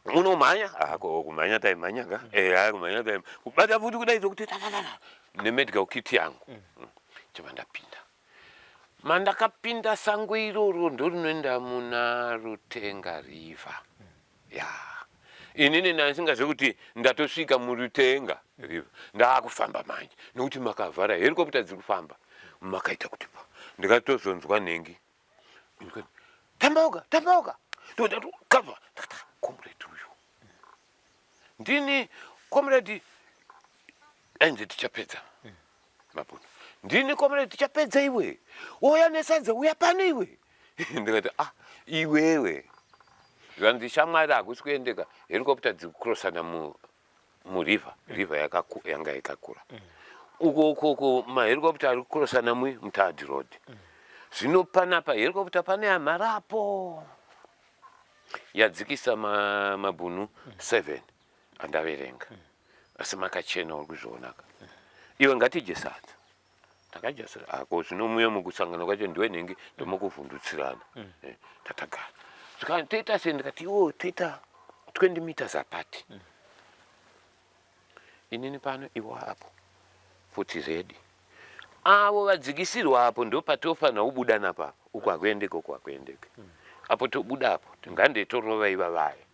unomhanya ako kumhanya, taimhanya ka, eh, kumhanya tai kubata futi kudai zokuti tatatata nemedical kit yangu. Chibva ndapinda. Mandakapinda sango iroro ndorinoenda muna Rutenga River. Ya, inini ndasingazivi kuti ndatosvika muRutenga River. Ndaakufamba manje nokuti makavhara, helicopter dziri kufamba, makaita kuti pa. Ndikatozonzwa nhengi, ndikati, "Tambauka, tambauka." Ndokava ndakati, "Comrade uyu ndini, comrade ainzi Tichapedza Mapuno, ndini comrade Tichapedza. Iwe uya nesadza, uya pano iwe." Ndikati, "Ah, iwewe." Zvanzi, "Shamwari, hakusi kuendeka, helicopter dziri kukrosana mu Muriver, river yanga yakakura. Uko uko uko mahelicopter ari kukrosana mutarred road. Zvino panapa helicopter pane amharapo yadzikisa mabhunu 7 andaverenga, asi makachena, uri kuzvionaka iwe. Ngatidye sadza. Takadya sadza ako. Zvino muye mukusangana kwacho ndiwe nhingi ndomukuvhundutsirana. Tatagara zvikani, toita sei? Ndikati, iwo toita 20 meters apart, inini pano, iwo apo, futi ready. Avo vadzikisirwa apo ndo patofanira kubuda napapo. Uku hakuendeke, uku hakuendeke, apo tobuda apo, ngande torova iva vaya.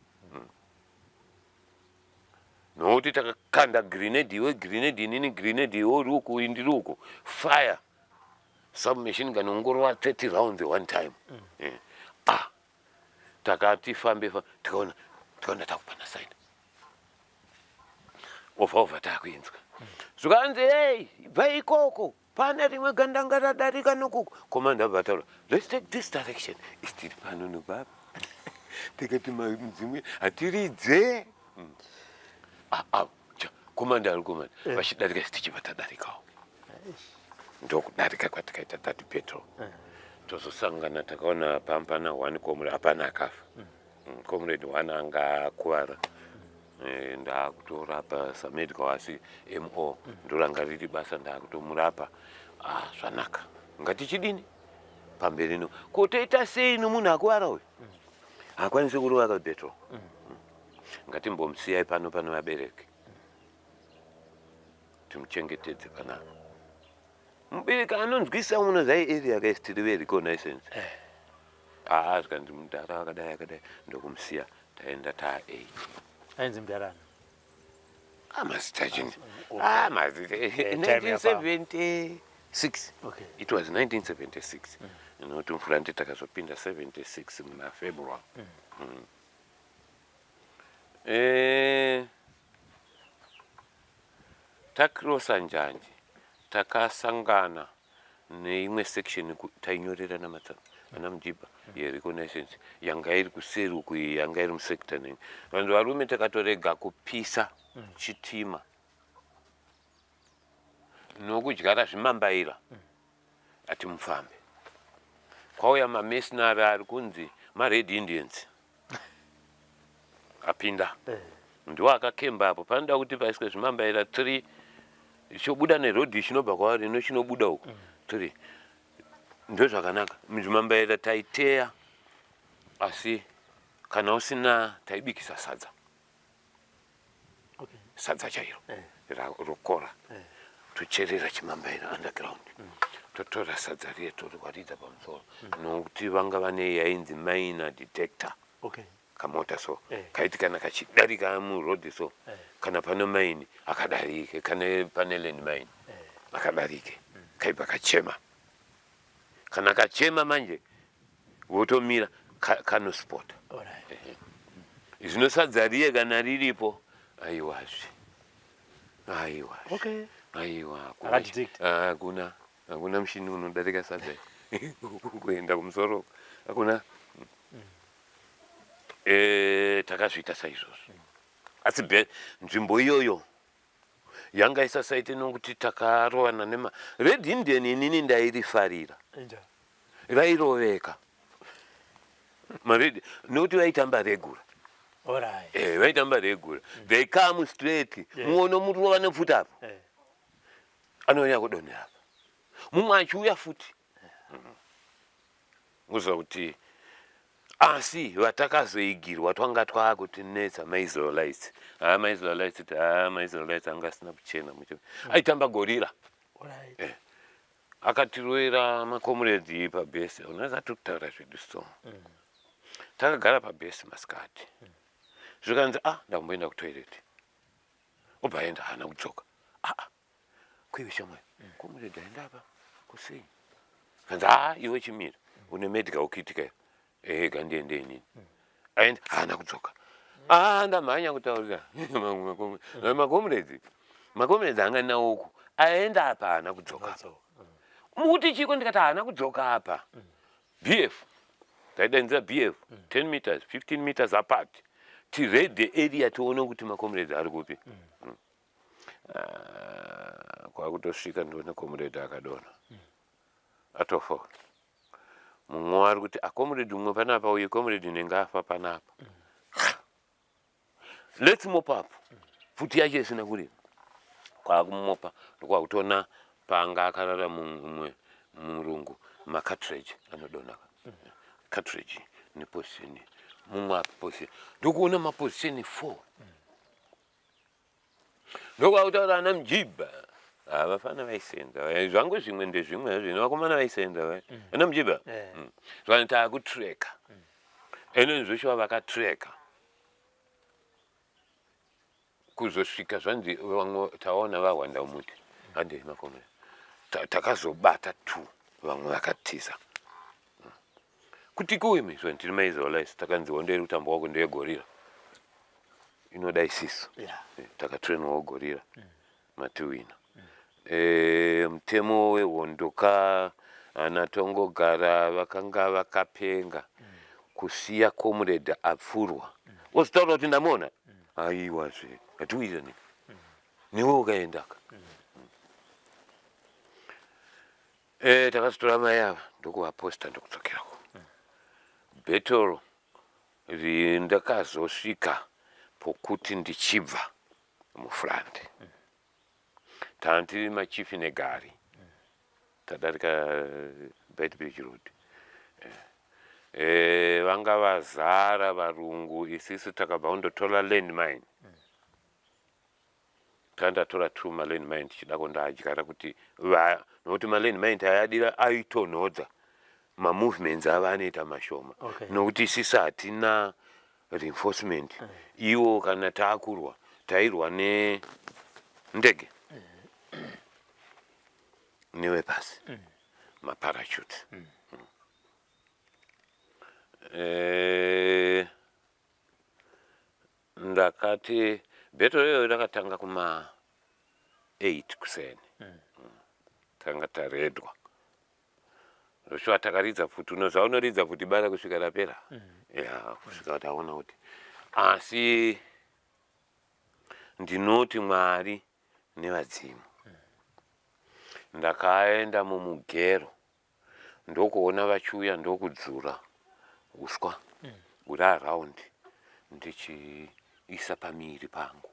Nokuti takakanda grenade, iwe grenade, inini grenade, iwe uri uku, ndiri uku, fire submachine gun, ongorova 30 rounds one time. Ah, takati fambe tikaona takupana side ovha ovha, takuinzwa zvikanzi, "Ei, ibva ikoko, pane rimwe gandanga radarika nokuko." Commander abva ataura, "Let's take this direction." Isitiri pano nopapa, tikati mudzimu hatiridze. Ah, ah, commander ari commander vachidarika, isi tichibva tadarikawo. Ndokudarika kwatikaita that patrol. Tozosangana, takaona pampana one comrade, hapana akafa. Comrade one anga akuvara. Ndaakutorapa samedical, asi mo ndoranga riri basa, ndaakutomurapa. Ah, zvanaka, ngatichidini pamberi no ko toita sei nomunhu akuvara uyu? Haakwanisi kurova kabattle. Ngatimbomusiyai pano, pano vabereki, timuchengetedze panapa. Mubereki anonzwisa, unozai area kaisi tiri vereconnaissance. Aa, zvikanzi mudhara akadai akadai, ndokumsiya, taenda taa 8. Ainzi mudarani? Amazita chini? Ah, mazita. Time yafamba. 1976. It was 1976, nokuti mufront takazopinda 76 muna February. Takrosa njanji, takasangana neimwe section tainyorerana matsamba ana mujibha yereconnaissance yanga iri kuseri uku, iyi yanga iri musector nenge vanhu varume. Takatorega kupisa chitima nokudyara zvimambaira, ati mufambe, kwauya mamercenary ari kunzi maRed Indians apinda. Ndiwo akakemba apo panoda kuti paiswe zvimambaira 3, chobuda nerodhi chinobva kwavari ino, chinobuda uku 3, ndozvakanaka. Zvimambaira taiteya, asi kana usina taibikisa sadza. Sadza chairo rokora, tocherera chimambaira underground, totora sadza riye toriwaridza pamusoro, nokuti vanga vane yainzi mine detector. Kamota so kaiti kana kachidarika murodhi so, kana pane mine akadarike, kana pane land mine akadarike, kaibva kachema. Kana kachema manje votomira, kanospota. Zvino sadza riye kana riripo, aiwazve, aiwazve. Aiwa, hakuna. Akadetect. Ah, hakuna, hakuna mushini unodarika sadza kuenda kumusoro, hakuna. Takazviita saizvozvo, asi nzvimbo iyoyo yanga isasaite, nokuti takarovana nema Red Indian. Inini ndairifarira. Inja. Rairoveka maRed, nokuti vaitamba regular. Vaitamba regular, they come straight. Muono murova nepfuti apo, anouya kudonhera apa, mumwe achiuya futi kuziva kuti. Asi vatakazoigirwa twanga twakutinetsa maIsraelites. Haa, maIsraelites, haa, maIsraelites anga asina kuchena mucho, aitamba gorilla. Akatirovera macomrades pabase. Unoza tiri kutaura zvedu so, takagara pabase masikati, zvikanzi, "Ah, ndamboenda kutoilet." Obva aenda, haana kudzoka. Aa, kuiwe shamwari, comrade aenda apa kusei? Kanzi, "Haa, iwe chimira, une medical kit ka?" "Ehe, gandiende inini." Aenda, haana kudzoka. Ah, ndamhanya kutaurira macomrades. Macomrades anga nawo uku, aenda apa, haana kudzoka apa. Mukuti chiko? Ndikati haana kudzoka apa. BF taidaidzira BF, 10 meters, 15 meters apart. Tiredhe area tione kuti macomrades ari kupi. Ah, kwakutosvika ndione comrade akadonha. Atofa. Mumwe ari kuti acomrade umwe panapa uye comrade inenge afa panapa. Let's mop up. Pfuti yacho isina kurira. Kwakumopa ndokwakutoona paanga akarara mumwe murungu macartridge anodonha. Cartridge neposition mumwe apa position ndokuona maposition 4. Ndokwakutaura ana Mujibha. Ah, vafana vaisenza vaya. Zvangu zvimwe ndezvimwe zvino vakomana vaisenza vaya. Ana Mujibha. Zvani takutreka. Ene zveshuwa vakatreka. Kuzosvika zvanzi vamwe taona vahwanda muti. Handei makomana. Takazobata two vamwe vakatiza. Kuti kuimi zvanzi tiri maizola takanzi hondo iri kutambwa wako ndeyegorira. Inoda isisu. Takatrainwawo gorira. Matiwina. Mutemo wehondo ka ana tongogara vakanga vakapenga kusiya comrade apfurwa. Wozotaura kuti ndamuona? Aiwa zve, hatiwirirane. Newe ukaendaka. Takazotora mai ava ndokuvaposta ndokudzokerako. Battle ndakazosvika pokuti ndichibva mufront. Tanga tiri machifi negari. Tadarika Beitbridge Road. Vanga vazara varungu isisu takabva kundotora landmine. Tandatora two malandmine tichida kundoadyara kuti nokuti malandmine tayadira aitonhodza mamovements ava anoita mashoma. Nokuti isisu hatina reinforcement. Iwo kana taakurwa tairwa nendege newepasi maparachute. Ndakati battle iyoyo rakatanga kuma 8 kuseni. Tanga taredwa. Zvoshua takaridza pfuti unoziva unoridza pfuti bara kusvika rapera. Ya kusvika taona kuti asi ndinoti Mwari nevadzimu. Ndakaenda mumugero ndokuona vachiuya ndokudzura uswa uri around ndichiisa pamiri pangu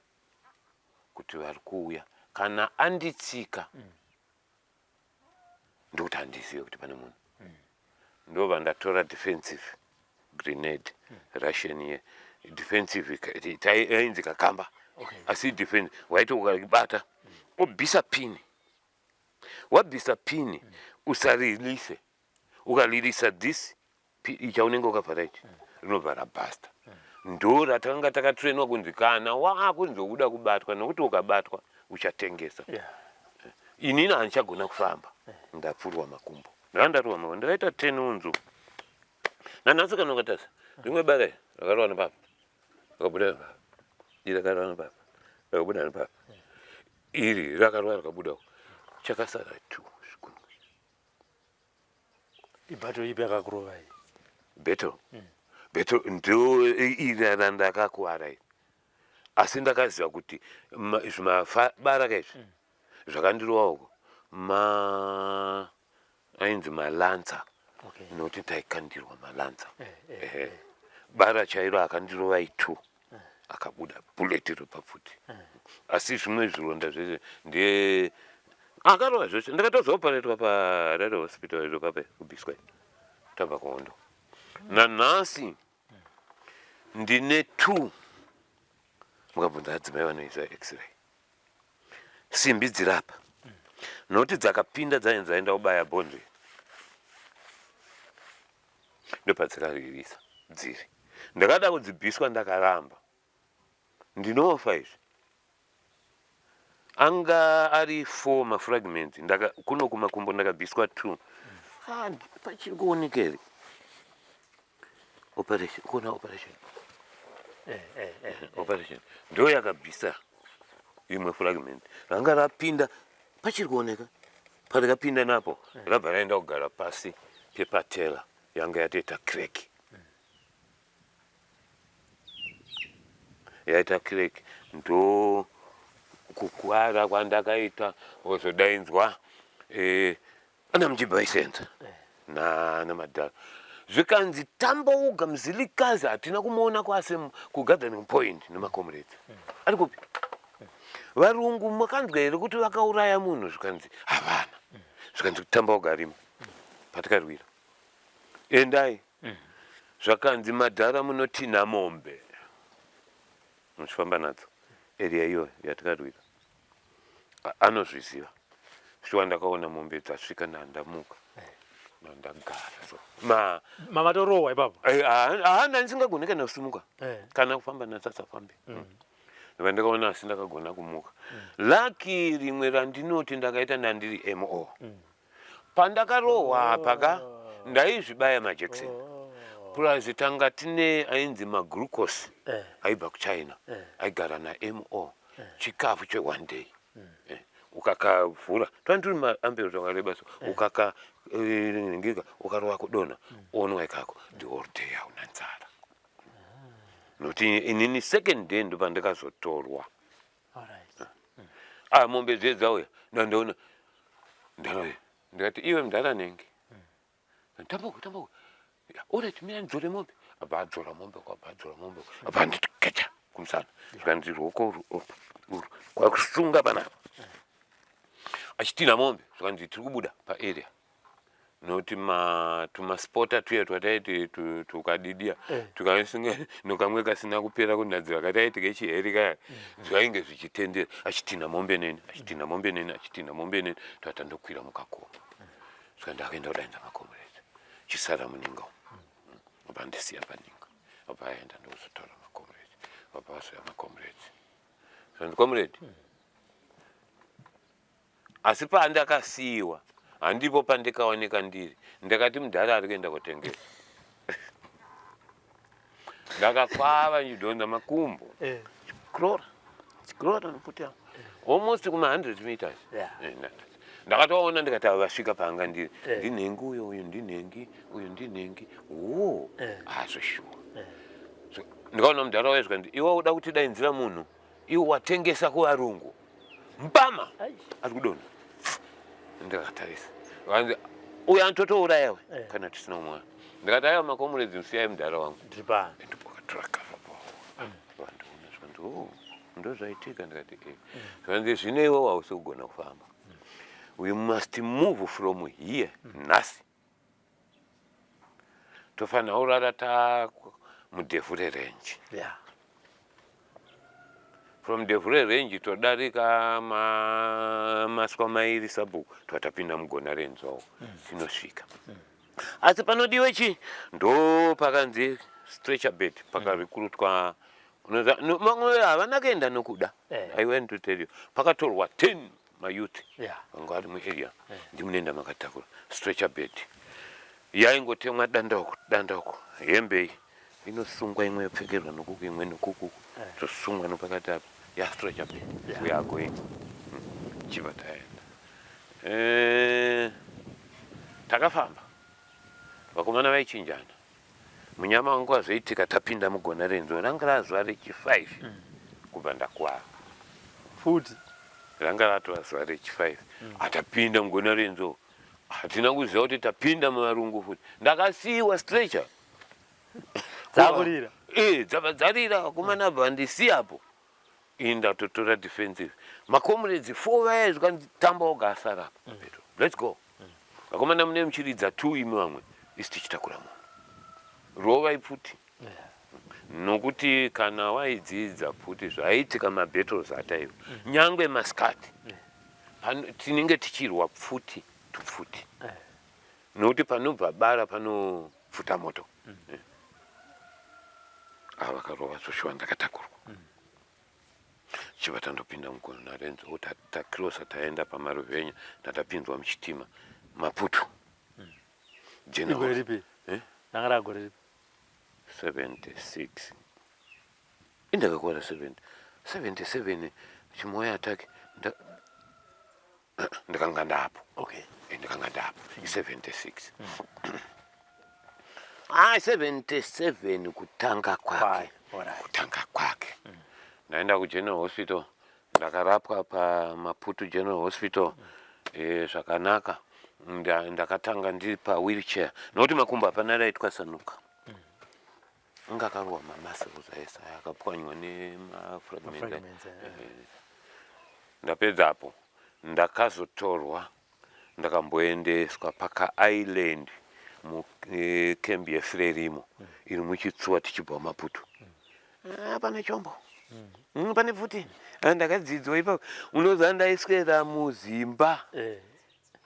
kuti vari kuuya kana anditsika ndokuti handizive kuti pane munhu. Ndobva ndatora defensive grenade Russian ye defensive yainzi kakamba. Asi defense waiti ukaibata wobvisa pini. Wabvisa pini usarilise. Ukalilisa this ichaunenge wakavhara ichi rinobva rabhasta. Ndo ratakanga takatrainwa kunzi kana waakunzi uda kubatwa nokuti ukabatwa uchatengesa. Inini handichagona kufamba. Ndapfurwa makumbo. Ndandarwa makumbo. Ndakaita 10 unzu. Nanhasi kana ukatarisa rimwe bara iri rakarova nepapa. Rakabuda nepapa. Iri rakarova nepapa. Rakabuda nepapa. Iri rakarova rakabuda. Chakasara 2 zvikunwe. Ibato ipi yakakurova iyi? Battle. Battle ndo iri randakakuwara iri. Asi ndakaziva kuti zvimabara kaizvi zvakandirova uko ainzi malancer. Nokuti taikandirwa malancer. Bara chairo akandirova i2 akabuda bullet repapfuti. Asi zvimwe zvironda zvese ndiye akarova zvese. Ndakatozooparetwa paHarare Hospital iro pape kubviswa tabva kuhondo. Nanhasi ndine 2 mukabvunza adzimai vanoisa x-ray. Simbi dzirapa. Nokuti dzakapinda dzainzi dzaenda kubaya bhonzo. Ndopadzakaririsa dziri. Ndakada kudzibviswa ndakaramba. Ndinofa izvi. Anga ari 4 mafragments ndaka kuno kumakumbo ndakabviswa 2. Pachiri kuoneka here? Operation, kuona operation. Operation. Ndo yakabvisa imwe fragment. Ranga rapinda pachiri kuoneka. Parikapinda napo rabva raenda kugara pasi pepatela yanga yatoita crack. Yaita crack, ndo kukwara kwandakaita, wozodainzwa eh, ana mujibha aisenza namadhara, zvikanzi tambouga Mzilikazi hatina kumuona kwase kugathering point nemakomrades, ari kupi? Varungu makanzwa here kuti vakauraya munhu? Zvikanzi havana. Zvikanzi kutambauga arimo patikarwira, endai. Zvakanzi madhara munotinha mombe muchifamba nadzo area iyoyo yatikarwira, anozviziva shuwa. Ndakaona mombe dzasvika, nandamuka, nandagara so ma Mamatorohwa ipapo? Haana, ndisingagoni kana kusimuka kana kufamba, natsasafambe. Ndobva ndakaona, asi ndakagona kumuka. Lucky rimwe randinoti ndakaita, ndandiri mo pandakarohwa apa ka, ndaizvibaya majekiseni, plus tanga tine ainzi maglucose aibva kuChina, aigara naMO, chikafu che one day. Ukakavhura twani turi maambero twakareba so, ukaka ngika ukarova kudonha, onwa ikako the whole day, hauna nzara. Nokuti inini second day ndopandakazotorwa. Ah, mombe dziye dzauya, ndandaona ndara, ndikati, "Iwe mudhara nenge tamboko tamboko, alright, mira ndidzore mombe." Abva adzora mombe, kwabva adzora mombe, abva anditi kecha kumusana. Zvikanzi ruoko urwu urwu kwakusunga panapa, achitinha mombe. Zvikanzi tiri kubuda paarea nokuti tumaspota tuya twataiti tukadidia tukasinga nokamwe kasina kupera kunadzira kataiti kechiheri kaya, zvainge zvichitendera. Achitinha mombe neni, achitinha mombe neni, achitinha mombe neni, tata ndokwira mukakoma. Saka ndakaenda kudainza makomrades, chisara muninga umu, abva ndisiya paninga, abva aenda, ndokuzotaura macomrades, abva vazoya macomrades. Zvanzi, "Comrade," asi pandakasiyiwa handipo pandikaoneka ndiri. Ndakati mudhara ari kuenda kotengesa, ndakakwava ndichidhonza makumbo, chikrora chikrora nokuti almost kuma 100 meters. Ndakatoona, ndikati ava vasvika paanga ndiri. Ndinhengi uyo, uyu ndinhengi, uyu ndinhengi wo. Azvoshuwa, ndikaona mudhara wayo, zvikanzi, "Iwe uda kutidainzira munhu, iwe watengesa kuvarungu." Mbama ari kudonha, ndakatarisa, vanzi uyu anototouraya we kana tisina umwana. Ndikati, "Aiwa makomrades, musiyai mudhara wangu." Ndiri pano. Ndopakatora cover vandiona, zvikanzi, "Oh, ndozvaitika." Ndikati, "E." Zvikanzi, "Zvino iwe hausi kugona kufamba, we must move from here nhasi, tofanira kurara ta muDevure Range. From Devure Range todarika maswa mairi sabhuku, twatapinda mugona renzou, tinosvika. Asi panodiwe chi ndo pakanzi stretcher bed, pakarekrutwa mamwe havana kuenda nokuda. I want to tell you, pakatorwa 10 mayouth vanga vari muarea, ndimunoenda makatakura stretcher bed, yaingotemwa danda uku, danda uku, hembe iyi inosungwa, imwe yopfekerwa nokuku, imwe nokuku, tosungwa nopakati apa, ya stretcher bed. We are going. Chibva taenda. Takafamba, vakomana vaichinjana. Munyama wangu wazoitika tapinda mugona renzou, ranga razuva rechi5 kubva ndakwara. Futi? Ranga ratova zuva rechi5 atapinda mugona renzou. Hatina kuziva kuti tapinda muvarungu futi. Ndakasiyiwa stretcher. Dzakurira. Eh, dzabva dzarira, vakomana bva ndisiyapo. Ini ndatotora defensive, macomrades four vaya, zvikanzi tamba oga asara apa. Let's go vakomana, mune muchiridza two, imi vamwe isi tichitakura munhu, rovai pfuti, nokuti kana waidzidza pfuti zvaiitika mabattles ataiva, nyangwe masikati tinenge tichirwa pfuti tupfuti, nokuti panobva bara panopfuta moto. Ava vakarova zvoshuwa, ndakatakurwa, chibva tandopinda mugona renzou, takrosa, taenda paMaruvhenya, ndatapinzwa muchitima, Maputo. Igore ripi? Eh? Ranga ragore ripi? 76 indakakwara, 70, 77 Chimoya attack, ndakanga ndapo. Ndakanga ndapo i76, ah, 77 kutanga kwake. Kutanga kwake. Ndaenda kuGeneral Hospital, ndakarapwa paMaputo General Hospital zvakanaka. Ndakatanga ndiri pawheelchair nokuti makumbo hapana raitwasanuka. Anga akarohwa mamuscles ese aya akapwanywa nemafragments. Mafragments, eh. Ndapedzapo ndakazotorwa, ndakamboendeswa pakaisland mukembi yeFrelimo iri muchitsuwa tichibva Maputo. Ah, pane chombo, pane pfuti. Ah, ndakadzidzwa ipapo. Unoziva ndaiswera muzimba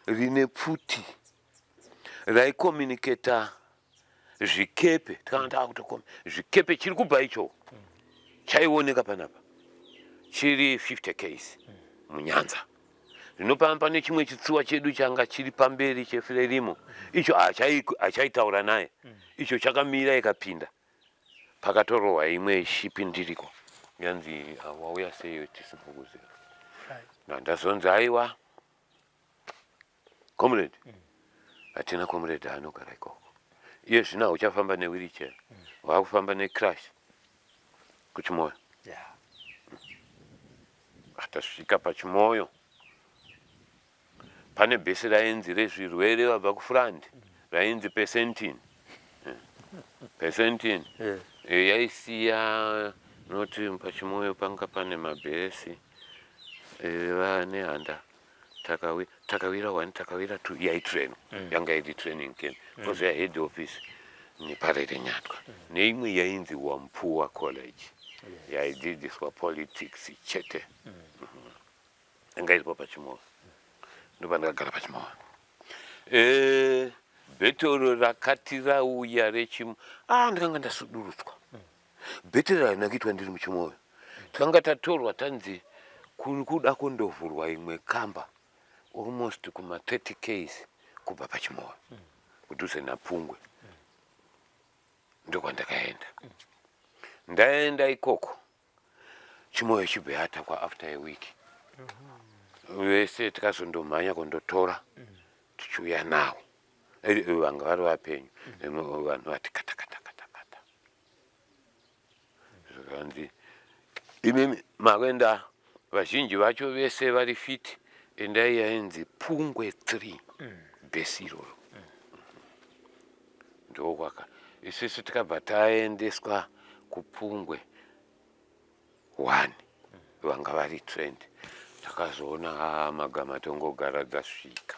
rine pfuti raicommunicata zvikepe. Takanga taakutokoma zvikepe chiri kubva icho chaioneka panapa chiri 50 ks munyanza. Zvino pamba pane chimwe chitsuwa chedu changa chiri pamberi cheFrelimo icho hachaitaura naye, icho chakamira ikapinda pakatorohwa imwe shipi ndiriko yanzi, "Ah, wauya sei tisina kuziva?" Ndazonzi, "Aiwa comrade, hatina comrade anogara ikoko iye zvino. Hauchafamba newheelchair, wakufamba necrutch kuChimoyo." Atasvika paChimoyo pane bhesi rainzi rezvirwere vabva kufront rainzi Persentin. Persentin yaisiya noti paChimoyo panga pane mabhesi vane handa. Takawira one, takawira two, yaitrain yanga iri training camp, kozoya head office neParerenyatwa neimwe yainzi Wampuwa College yaidzidziswa politics chete. Yanga iripo paChimoyo, ndopandakagara paChimoyo. Battle rakati rauya rechimo, ah, ndakanga ndasudurutswa. Battle harina kuitwa ndiri muChimoyo. Takanga tatorwa tanzi kuri kuda kundovhurwa imwe kamba almost kuma 30 ks kubva paChimoyo kudhuze naPungwe. Ndokwandakaenda. Ndaenda ikoko, Chimoyo chibva yatakwa after a week. Vese tikazondomhanya kundotora tichiuya nawo. Vanga vari vapenyu. Vanhu vati kata kata kata kata. Zvikanzi, "Imimi makuenda, vazhinji vacho vese vari fit, endai yainzi Pungwe 3 bhesi iroro." Ndokwaka isusu tikabva taendeswa kuPungwe 1 vanga vari trained. Takazoona, ah, magama tongogara dzasvika.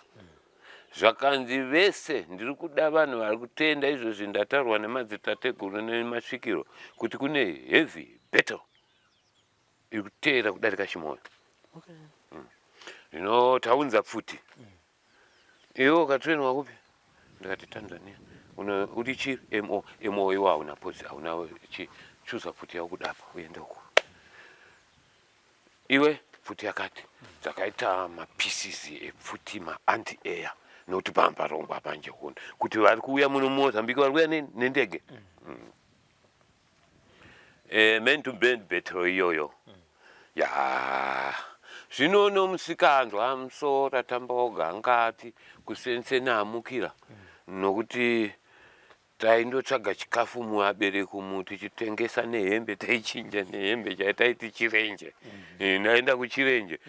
Zvakanzi vese, ndiri kuda vanhu vari kutenda izvozvi. Ndataurwa nemadzitateguru nemasvikiro kuti kune heavy battle iri kuteera kudarika Chimoyo. Zvino taunza pfuti. Iwe ukatrainwa kupi? Ndikati, "Tanzania." Uri chi mo mo iwe hauna posi, hauna chi chuza pfuti yakudapa uende uko. Iwe pfuti yakati dzakaita mapieces epfuti maanti air nokuti pambarongwa panje hondo kuti vari kuuya muno muMozambique vari kuuya nendege. Man to man battle iyoyo ya zvino nomusikanzwa musora tamboga angati kusensena amukira nokuti taindotsvaga chikafu muvabereki umu tichitengesa nehembe, taichinja nehembe chaitaiti Chirenje. Ndaenda kuChirenje.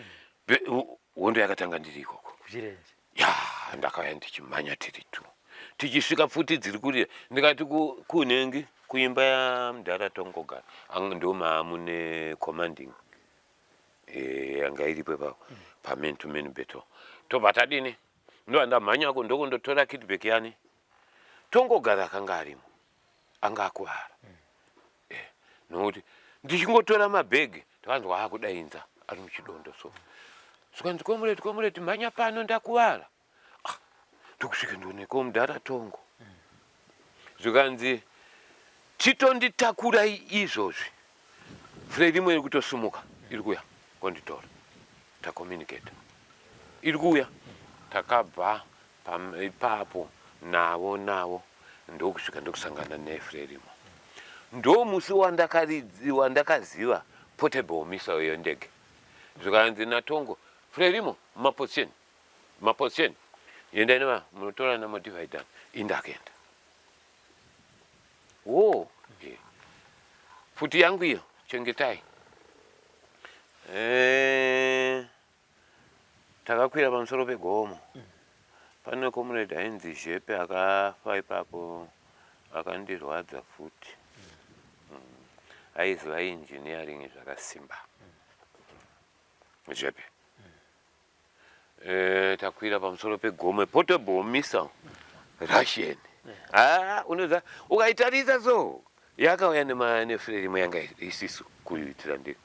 Hondo yakatanga ndiri ikoko. Kuchirenje? Ya, ndakauya ndichimhanya tiri tu tichisvika pfuti dziri kurira. Ndikati kunhengi kuimba yamudhara Tongogara, ndo maamune commanding yanga iripo ipapo paman to man battle. Tobva tadini, ndobva ndamhanyako ndokundotora kitbag yani Tongogara akanga arimo anga akuvara. Nokuti ndichingotora mabhegi takanzwa akudainza ari muchidondo so, zvikanzi, "Comrade, comrade, mhanya pano, ndakuvara." Ah, ndokusvika ndioneko mudhara Tongo. Zvikanzi, "Chitonditakurai izvozvi, Frelimo iri kutosumuka, iri kuuya konditora, tacommunicata, iri kuuya." Takabva ipapo navo navo ndokusvika ndokusangana neFrelimo. Ndo musi wandakaziva portable missile yendege. Zvikanzi naTongo, "Frelimo maposition, maposition, endai neva munotora namodified." Indakaenda wo pfuti yangu iyo, chengetai. Eh, takakwira pamusoro pegomo. Pane comrade ainzi Zhepe akafa ipapo akandirwadza futi. Aiziva engineering zvakasimba. Zhepe. Eh, takwira pamusoro pegomo portable missile Russian. Ah, unoza ukaitarisa so yakauya neframe yanga isisu kuitira ndiri.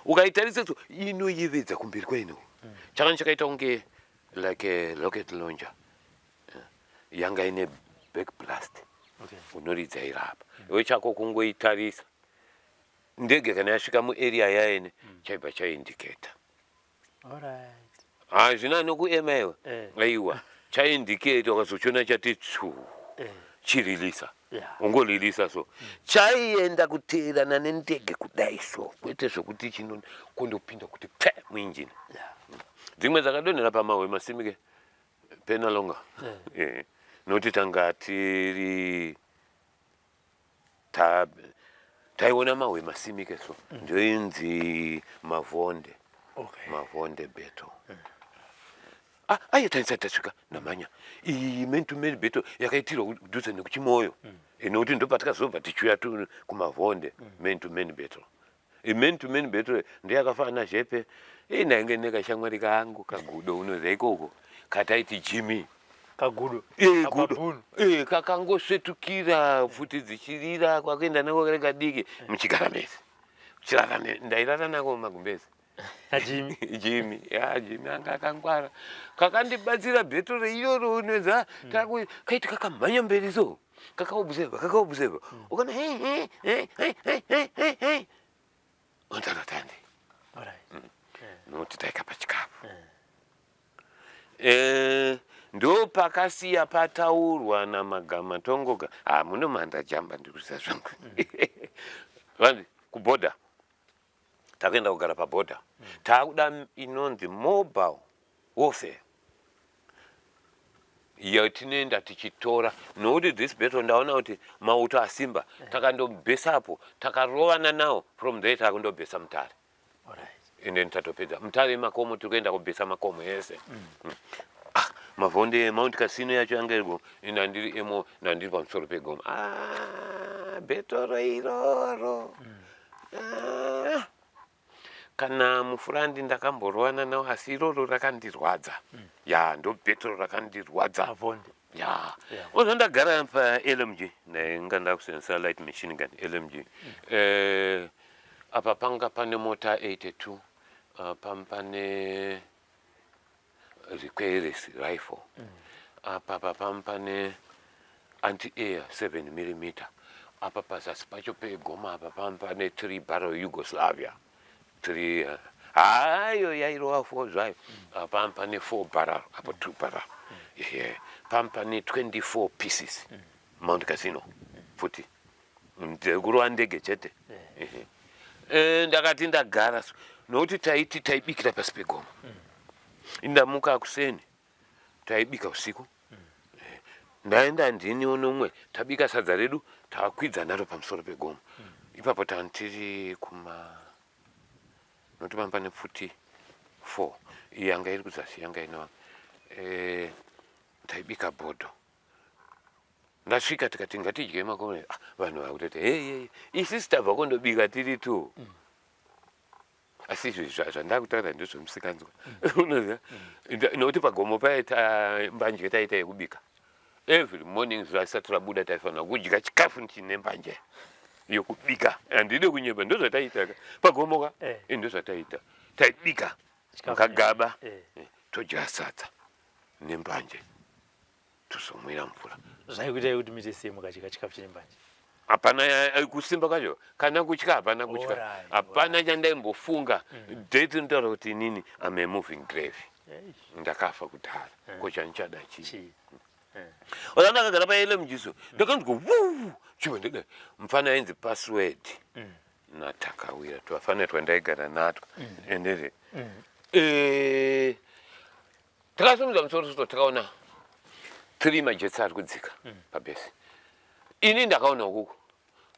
Ukaitarisa so inoyevedza kumberi kwaino. Chakanga chakaita kunge like a rocket launcher. Yanga ine back blast. Unoridza irapa. Iwe chako kungoitarisa. Ndege kana yasvika muarea yaene chaibva chaindicata. Hazvina nokuema iwe. Aiwa, chaindicate wakazochiona chati tsu. Chirilisa. Ungorilisa so. Chaienda kuteerana nendege kudai so. Kwete zvokuti chino kundopinda kuti pfe muinjini. Dzimwe dzakadonhera pamahwe masimike penalonga. Nokuti tanga tiri taiona mahwe masimike so. Ndoinzi Mavonde. Mavonde battle. Ah, aye taisati tasvika namanya. Iyi man to man battle yakaitirwa kudhuze nekuchimoyo. Nokuti ndopatakazobva tichiuya kuMavonde man to man battle. Man to man battle ndeyakafanana Zhepe. Ndainge nekashamwari kangu kagudo unoziva ikoko kataiti Jimmy. Kagudo. Gudo. Kakangosvetukira pfuti dzichirira kwakuenda nako kari kadiki muchigara mese. Muchirara ndairara nako mumagumbezi. Jimmy. Jimmy, ya Jimmy anga akangwara. Kakandibatsira battle iroro unoziva kaiti kakamhanya mberi so. Kakaobserva, kakaobserva. Ukaona hey hey hey hey hey hey hey hey. Ontanatandi. Nokuti taikapa chikafu. Ndo pakasiya pataurwa namagama tongoga. Ah, muno mandajamba ndikuziva zvangu. Vanzi kubhodha. Takaenda kugara pabhodha. Taakuda inonzi mobile warfare. Yatinoenda tichitora nokuti this battle ndaona kuti mauto asimba takandobhesapo takarovana nawo from there takundobhesa Mutare. And then tatopedza Mutare makomo tiri kuenda kubhesa makomo ese. Ah, Mavonde Mount Casino yacho yanga iripo nandiri emo nandiri pamusoro pegomo. Ah, battle iroro. Ah. Kana mufurandi ndakamborovana nawo asi iroro rakandirwadza. Ya ndo battle rakandirwadza. Mavonde. Ya. Ozo ndagara pa LMG ndainga ndakusenzesa light machine gun LMG. Apa panga pane mota 82 pane recoilless rifle. Apa pam pane anti-air 7 mm. Apa pazasi pacho pegoma apa pam pane 3 barrel Yugoslavia. 3 hayo yairova 4 zvayo. Apa pane 4 barrel apo 2 barrel. Yeah. Pam pane 24 pieces. Mount Casino futi. Kurova ndege chete. Ndakati ndagara so nokuti taiti taibikira pasi pegomo. Indamuka kuseni taibika usiku. Ndaenda ndini nomwe tabika sadza redu takwidza naro pamusoro pegomo. Ipapo tantiri kuma nokuti pamba pane pfuti 4 iyi yanga iri kuzasi yanga ina taibika bhodho. Ndasvika tikati ngatidye makome. Ah, vanhu vakutoti hey, hey, isisi tabva kundobika tiri tu. Asi izvi zvandakutaura ndezvemusikanzwa. Unoziva? Nokuti pagomo paya mbanje taita yekubika. Every morning zuva risati rabuda taifanira kudya chikafu chine mbanje yokubika. Handidi kunyepa ndozvataita pagomo ka. Ndozvataita. Taibika mukagaba todya sadza nembanje tozomwira mvura. Zvaikuitai kuti muite sei mukadya chikafu chine mbanje? Hapana kusimba kwacho kana kutya hapana kutya. Hapana chandaimbofunga. Date inotaura kuti inini am a moving grave. Ndakafa kudhara. Ko chandichada chii? Oza ndakagara paLMG so ndakanzwa wuu chiva ndadai mufana ainzi Password naTakawira twafana twandaigara natwo endere. Takasumudza musoro so takaona 3 majets ari kudzika pabhesi. Ini ndakaona ukuku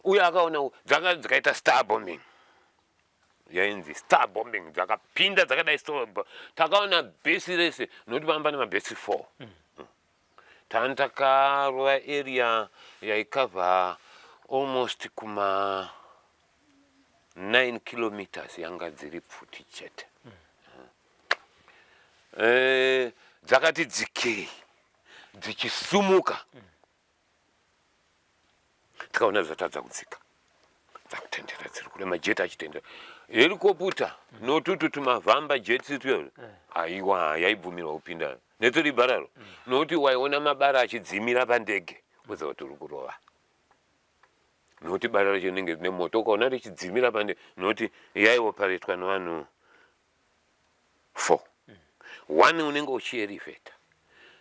uyo akaona uku dzanga dzikaita star bombing. Yainzi star bombing dzakapinda dzakadai star takaona bhesi rese nokuti panga pane mabhesi 4. Tani takarova area yaikavha almost kuma 9 kilometers yanga dziri pfuti chete. Dzakati dzikei dzichisumuka. Tikaona zvatadza kudzika dzakutendera dziri kure majeti achitendera helicopter notutu tumavhamba jets tuyo aiwa yaibvumirwa kupinda netiri bararo nokuti waiona mabara achidzimira pandege woziva kuti uri kurova nokuti bara racho rinenge rine moto ukaona richidzimira pandege nokuti yaioparetwa nevanhu 4 one unenge uchierivheta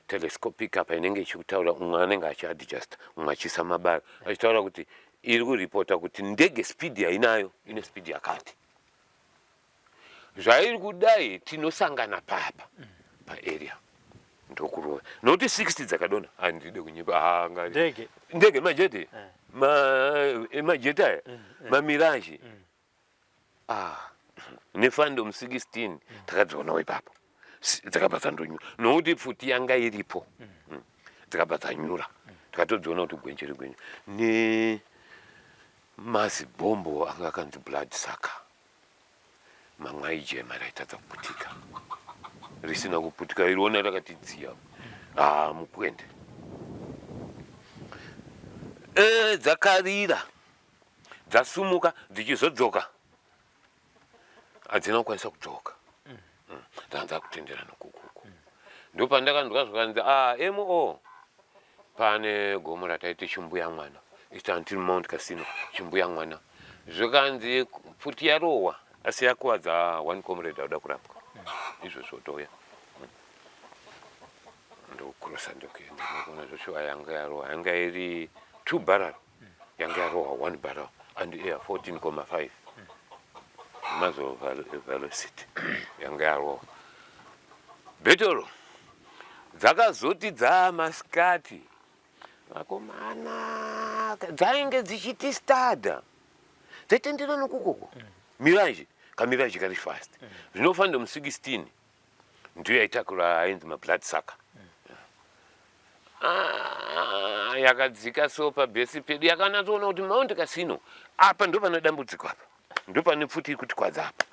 telescopic apa inenge ichikutaura umwe anenge achiadjusta umwe achiisa mabara achitaura kuti iri kuripota kuti ndege speed yainayo ine speed yakati zvairi kudai tinosangana papa paarea ndokurova nokuti 60 dzakadona handide kunyepa ndege ndege majeti majeti aya mamiraji Ah, nefandom 16 takadzionawo ipapo dzakabva dzandonyura nokuti pfuti yanga iripo. Dzakabva dzanyura takatodziona kuti gwenje regwenje nemazibhombo anga akanzi blood sucker mamwe aijema raitadza kuputika risina kuputika iriona rakati dziya ah mukwende dzakarira dzasumuka dzichizodzoka hadzina kukwanisa kudzoka. Dzanga dzakutendera nokukuku ndopandakanzwa zvikanzi a mo pane gomo rataiti chimbuya mwana its until Mount Casino chimbuya mwana zvikanzi pfuti yarohwa asi yakuwadza one comrade auda kurapwa izvozvo touya ndokurosa ndokuenda ndokuona zvoshuwa yanga yarohwa yanga iri two barrel yanga yarohwa one barrel and air 14,5 muzzle velocity yanga yarohwa betoro dzakazoti dzaamasikati vakomana dzainge dzichiti stada dzaitendera nokukoko mirage kamirage kari fast zvinofanira mu 16 ndiyo yaitakura ainzi mablood sucker. Ah, yakadzika so pabhesi pedu yakanatsoona kuti Mount Casino apa ndo pane dambudziko apa ndo pane pfuti iri kutikwadza apa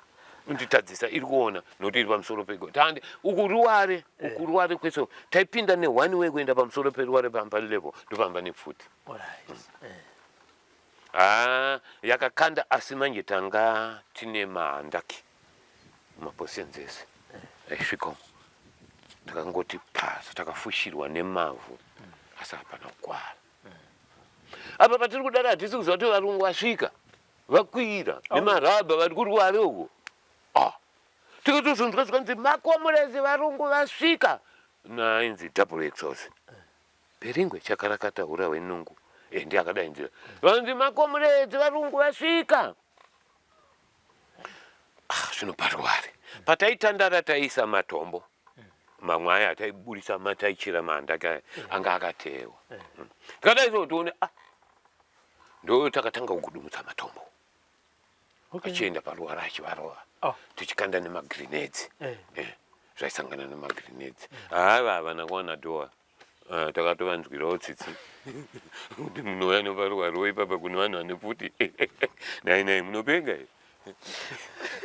unditadzisa iri kuona nokuti iri pamusoro pego tande uku ruware uku ruware kwese taipinda ne one way kuenda pamusoro peruware pamba level ndopamba nepfuti. Ah, yakakanda asi manje tanga tine mahandaki mapositions ese aisvika takangoti pasi takafushirwa nemavhu asi hapana kukwara apa patiri kudara hatisi kuziva kuti varungu vasvika vakwira nemarabha vari kuruware uko. Ah, tikatozonzwa zvikanzi makomurezi varungu vasvika nainzi double exhaust Beringwe chakarakata hura hwenungu ndiye akadaidzira vanzi makomuredzi varungu vasvika. Ah, zvino paruware pataitandara taiisa matombo mamwe aya ataiburisa mataichera mahandaki aya anga akateyewa. Tikadai tione ah ndo takatanga kugudumutsa matombo achienda paruware achivarova tichikanda nemagrenades zvaisangana nemagrenades haiva havana kuwana dhoa. Takatovanzwirawo tsitsi kuti munouya neparuware ipapa kune vanhu vane pfuti nai nai munopenga here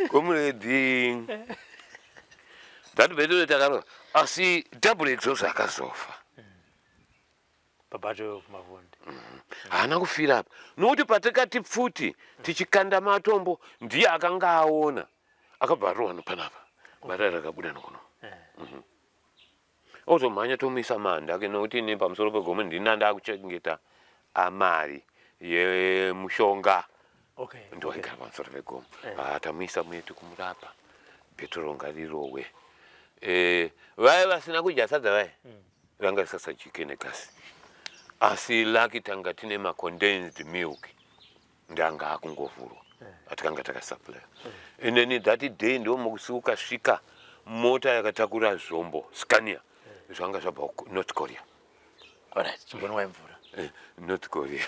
comrade that battle takarova asi double exhaust akazofa pabattle of Mavonde. Haana kufira apa nokuti patakati pfuti tichikanda matombo ndiye akanga aona akabva arohwa nopanapa bara rakabuda nokuno ozomhanya tomuisa manda ake nokuti ini pamusoro pegomo ndini ndakuchengeta amari yemushonga ndowaigara pamusoro pegomo. Tamuisa muye tikumurapa petro ngarirohwe. Vaya vasina kudya sadza vaya ranga risasajike negasi asi laki tanga tine macondensed milk ndanga akungovhurwa atikanga takasupply. And then that day ndo musi ukasvika mota yakatakura zvombo Scania zvanga zvabva North Korea. Alright, chimbonwai mvura. North Korea.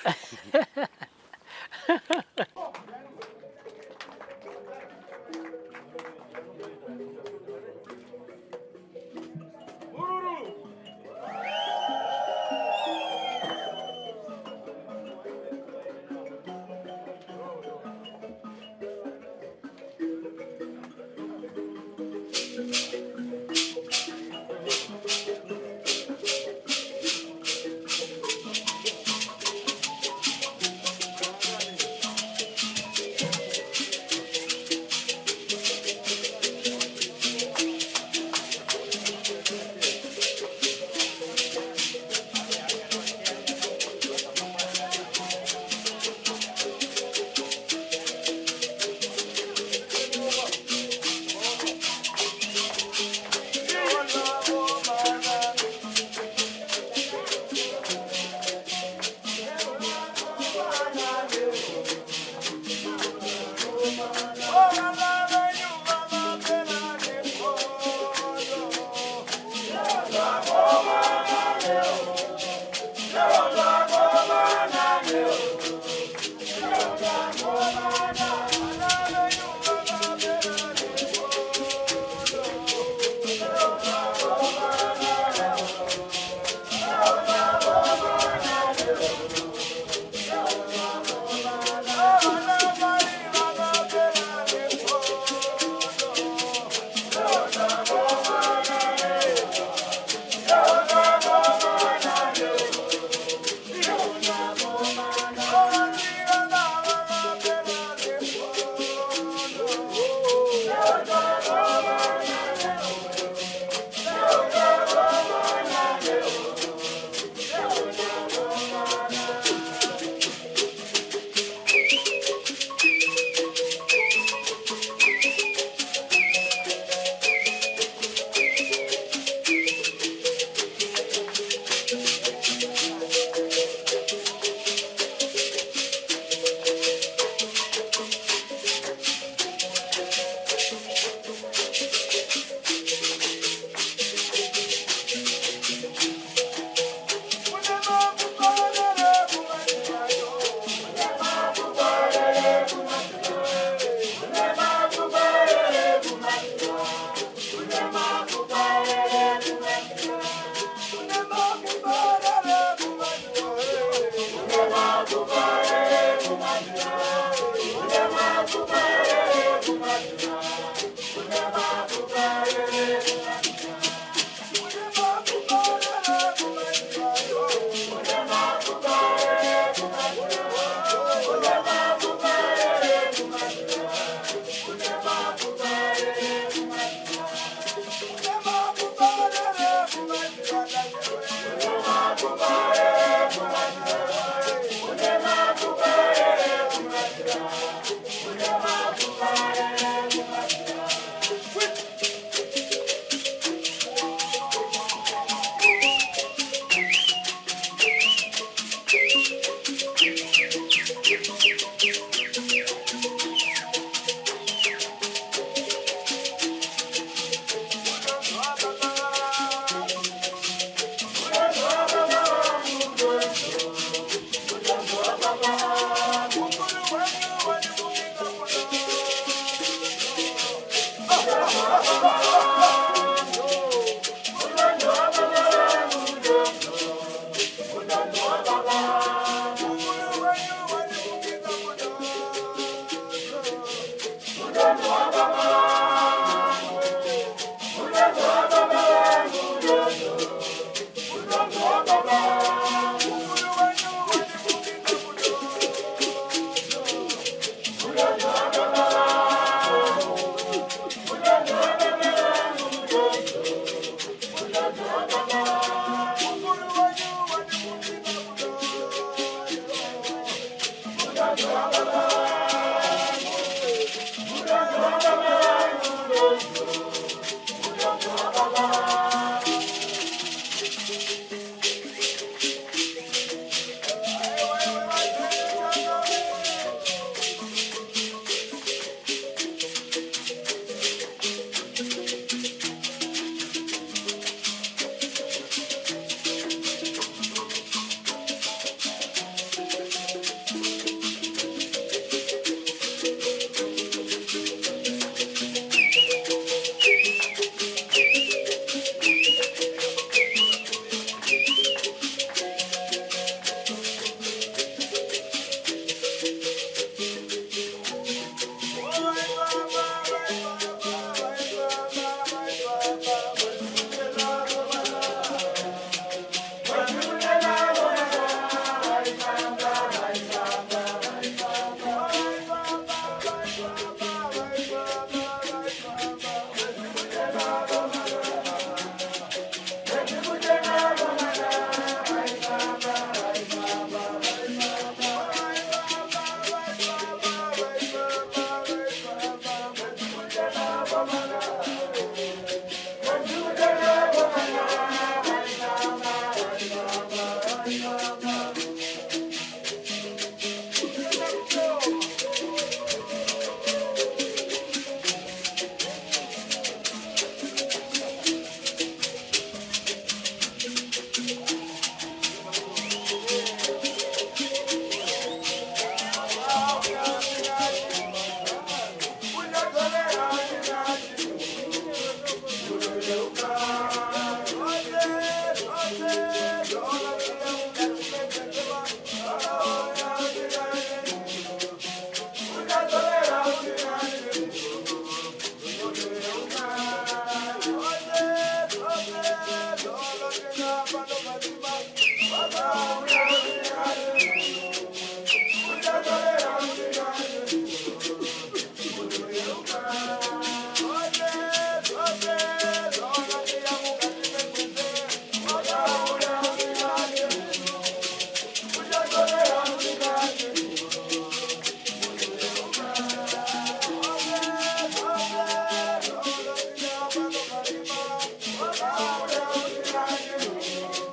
Thank you.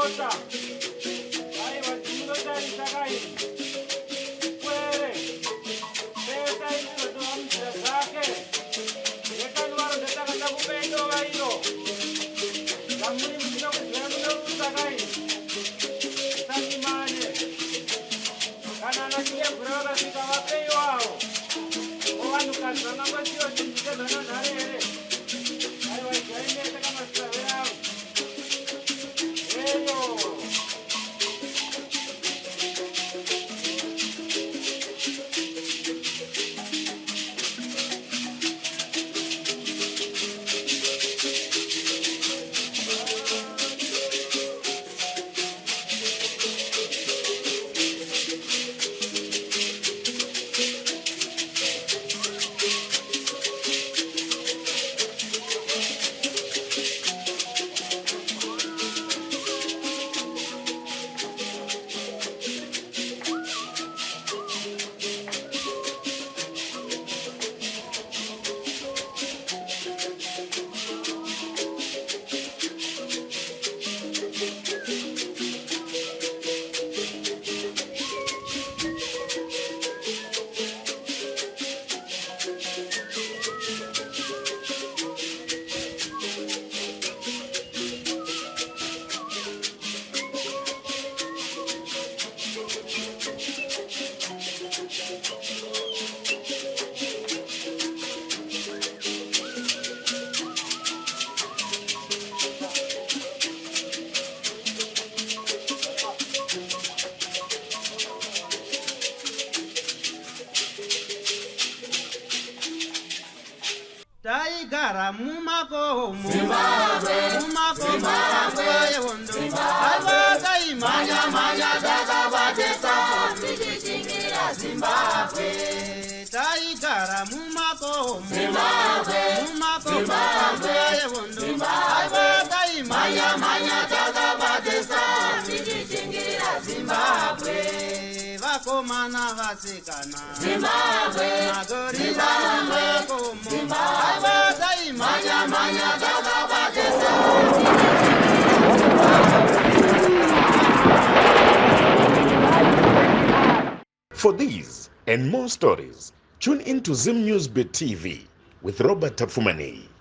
Ndapota, aiwa, ndimunotarisa kai kwere pesa indinotova munzira dzake yekanwaro ndatanga ndakupendova iyo zvamuri musina kuziva munorutsa kai musanyimane kana ana chiyebvura vakasvika vapeiwawo ovanhukadzi vangangosiwa chinhu chezvananhare here? Aiwa, idyai mese kamasavera avo eyo. Taigara mumakomo, mumakomo yehondo, aiwa, taimhanya mhanya takabatisa tichichingira Zimbabwe. Taigara mumakomo, mumakomo yehondo, aiwa, taimhanya mhanya takabatisa tichichingira Zimbabwe. Vakomana, vasikana, Zimbabwe, magorira mumakomo, aiwa, taimhanya mhanya takabatisa. For these and more stories, tune in to Zim News Bit TV with Robert Tapfumaneyi.